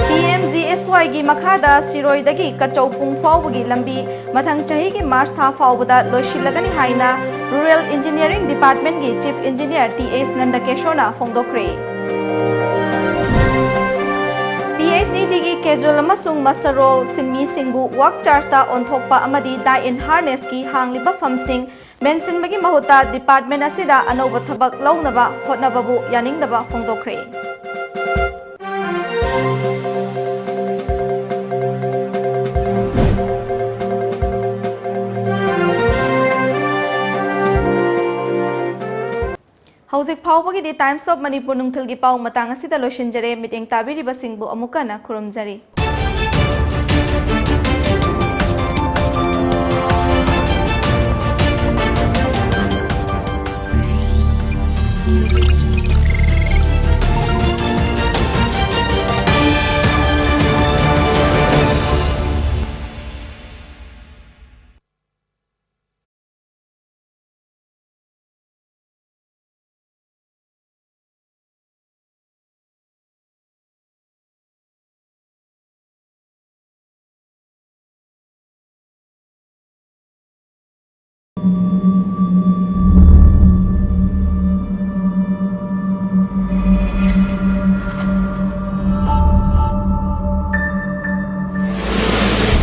PMGSYꯒꯤ ꯃꯈꯥꯗ ꯁꯤꯔꯣꯏꯗꯒꯤ ꯀꯆꯧ ꯄꯨꯡ ꯐꯥꯎꯕꯒꯤ ꯂꯝꯕꯤ ꯃꯊꯪ ꯆꯍꯤꯒꯤ March ꯊꯥ ꯐꯥꯎꯕꯗ ꯂꯣꯏꯁꯤꯜꯂꯒꯅꯤ ꯍꯥꯏꯅ Rural Engineering Departmentꯀꯤ Chief Engineer T H ꯅꯟꯗꯀꯦꯁꯣꯔꯅ ꯐꯣꯡꯗꯣꯛꯈ꯭ꯔꯦ꯫ PhEDꯒꯤ casual ꯑꯃꯁꯨꯡ muster roll ꯁꯤꯟꯃꯤꯁꯤꯡꯕꯨ work chargeꯇ ꯑꯣꯟꯊꯣꯛꯄ ꯑꯃꯗꯤ die in harnessꯀꯤ ꯍꯥꯡꯂꯤꯕ ꯐꯝꯁꯤꯡ ꯃꯦꯟꯁꯤꯟꯕꯒꯤ ꯃꯍꯨꯠꯇ department ꯑꯁꯤꯗ ꯑꯅꯧꯕ ꯊꯕꯛ ꯂꯧꯅꯕ ꯍꯣꯠꯅꯕꯕꯨ ꯌꯥꯅꯤꯡꯗꯕ ꯐꯣꯡꯗꯣꯛꯈ꯭ꯔꯦ꯫ ꯍꯧꯖꯤꯛ ꯐꯥꯎꯕꯒꯤꯗꯤ Times of Manipur ꯅꯨꯡꯊꯤꯜꯒꯤ ꯄꯥꯎ ꯃꯇꯥꯡ ꯑꯁꯤꯗ ꯂꯣꯏꯁꯤꯟꯖꯔꯦ꯫ ꯃꯤꯠꯌꯦꯡ ꯇꯥꯕꯤꯔꯤꯕꯁꯤꯡꯕꯨ ꯑꯃꯨꯛ ꯍꯟꯅ ꯈꯨꯔꯨꯝꯖꯔꯤ꯫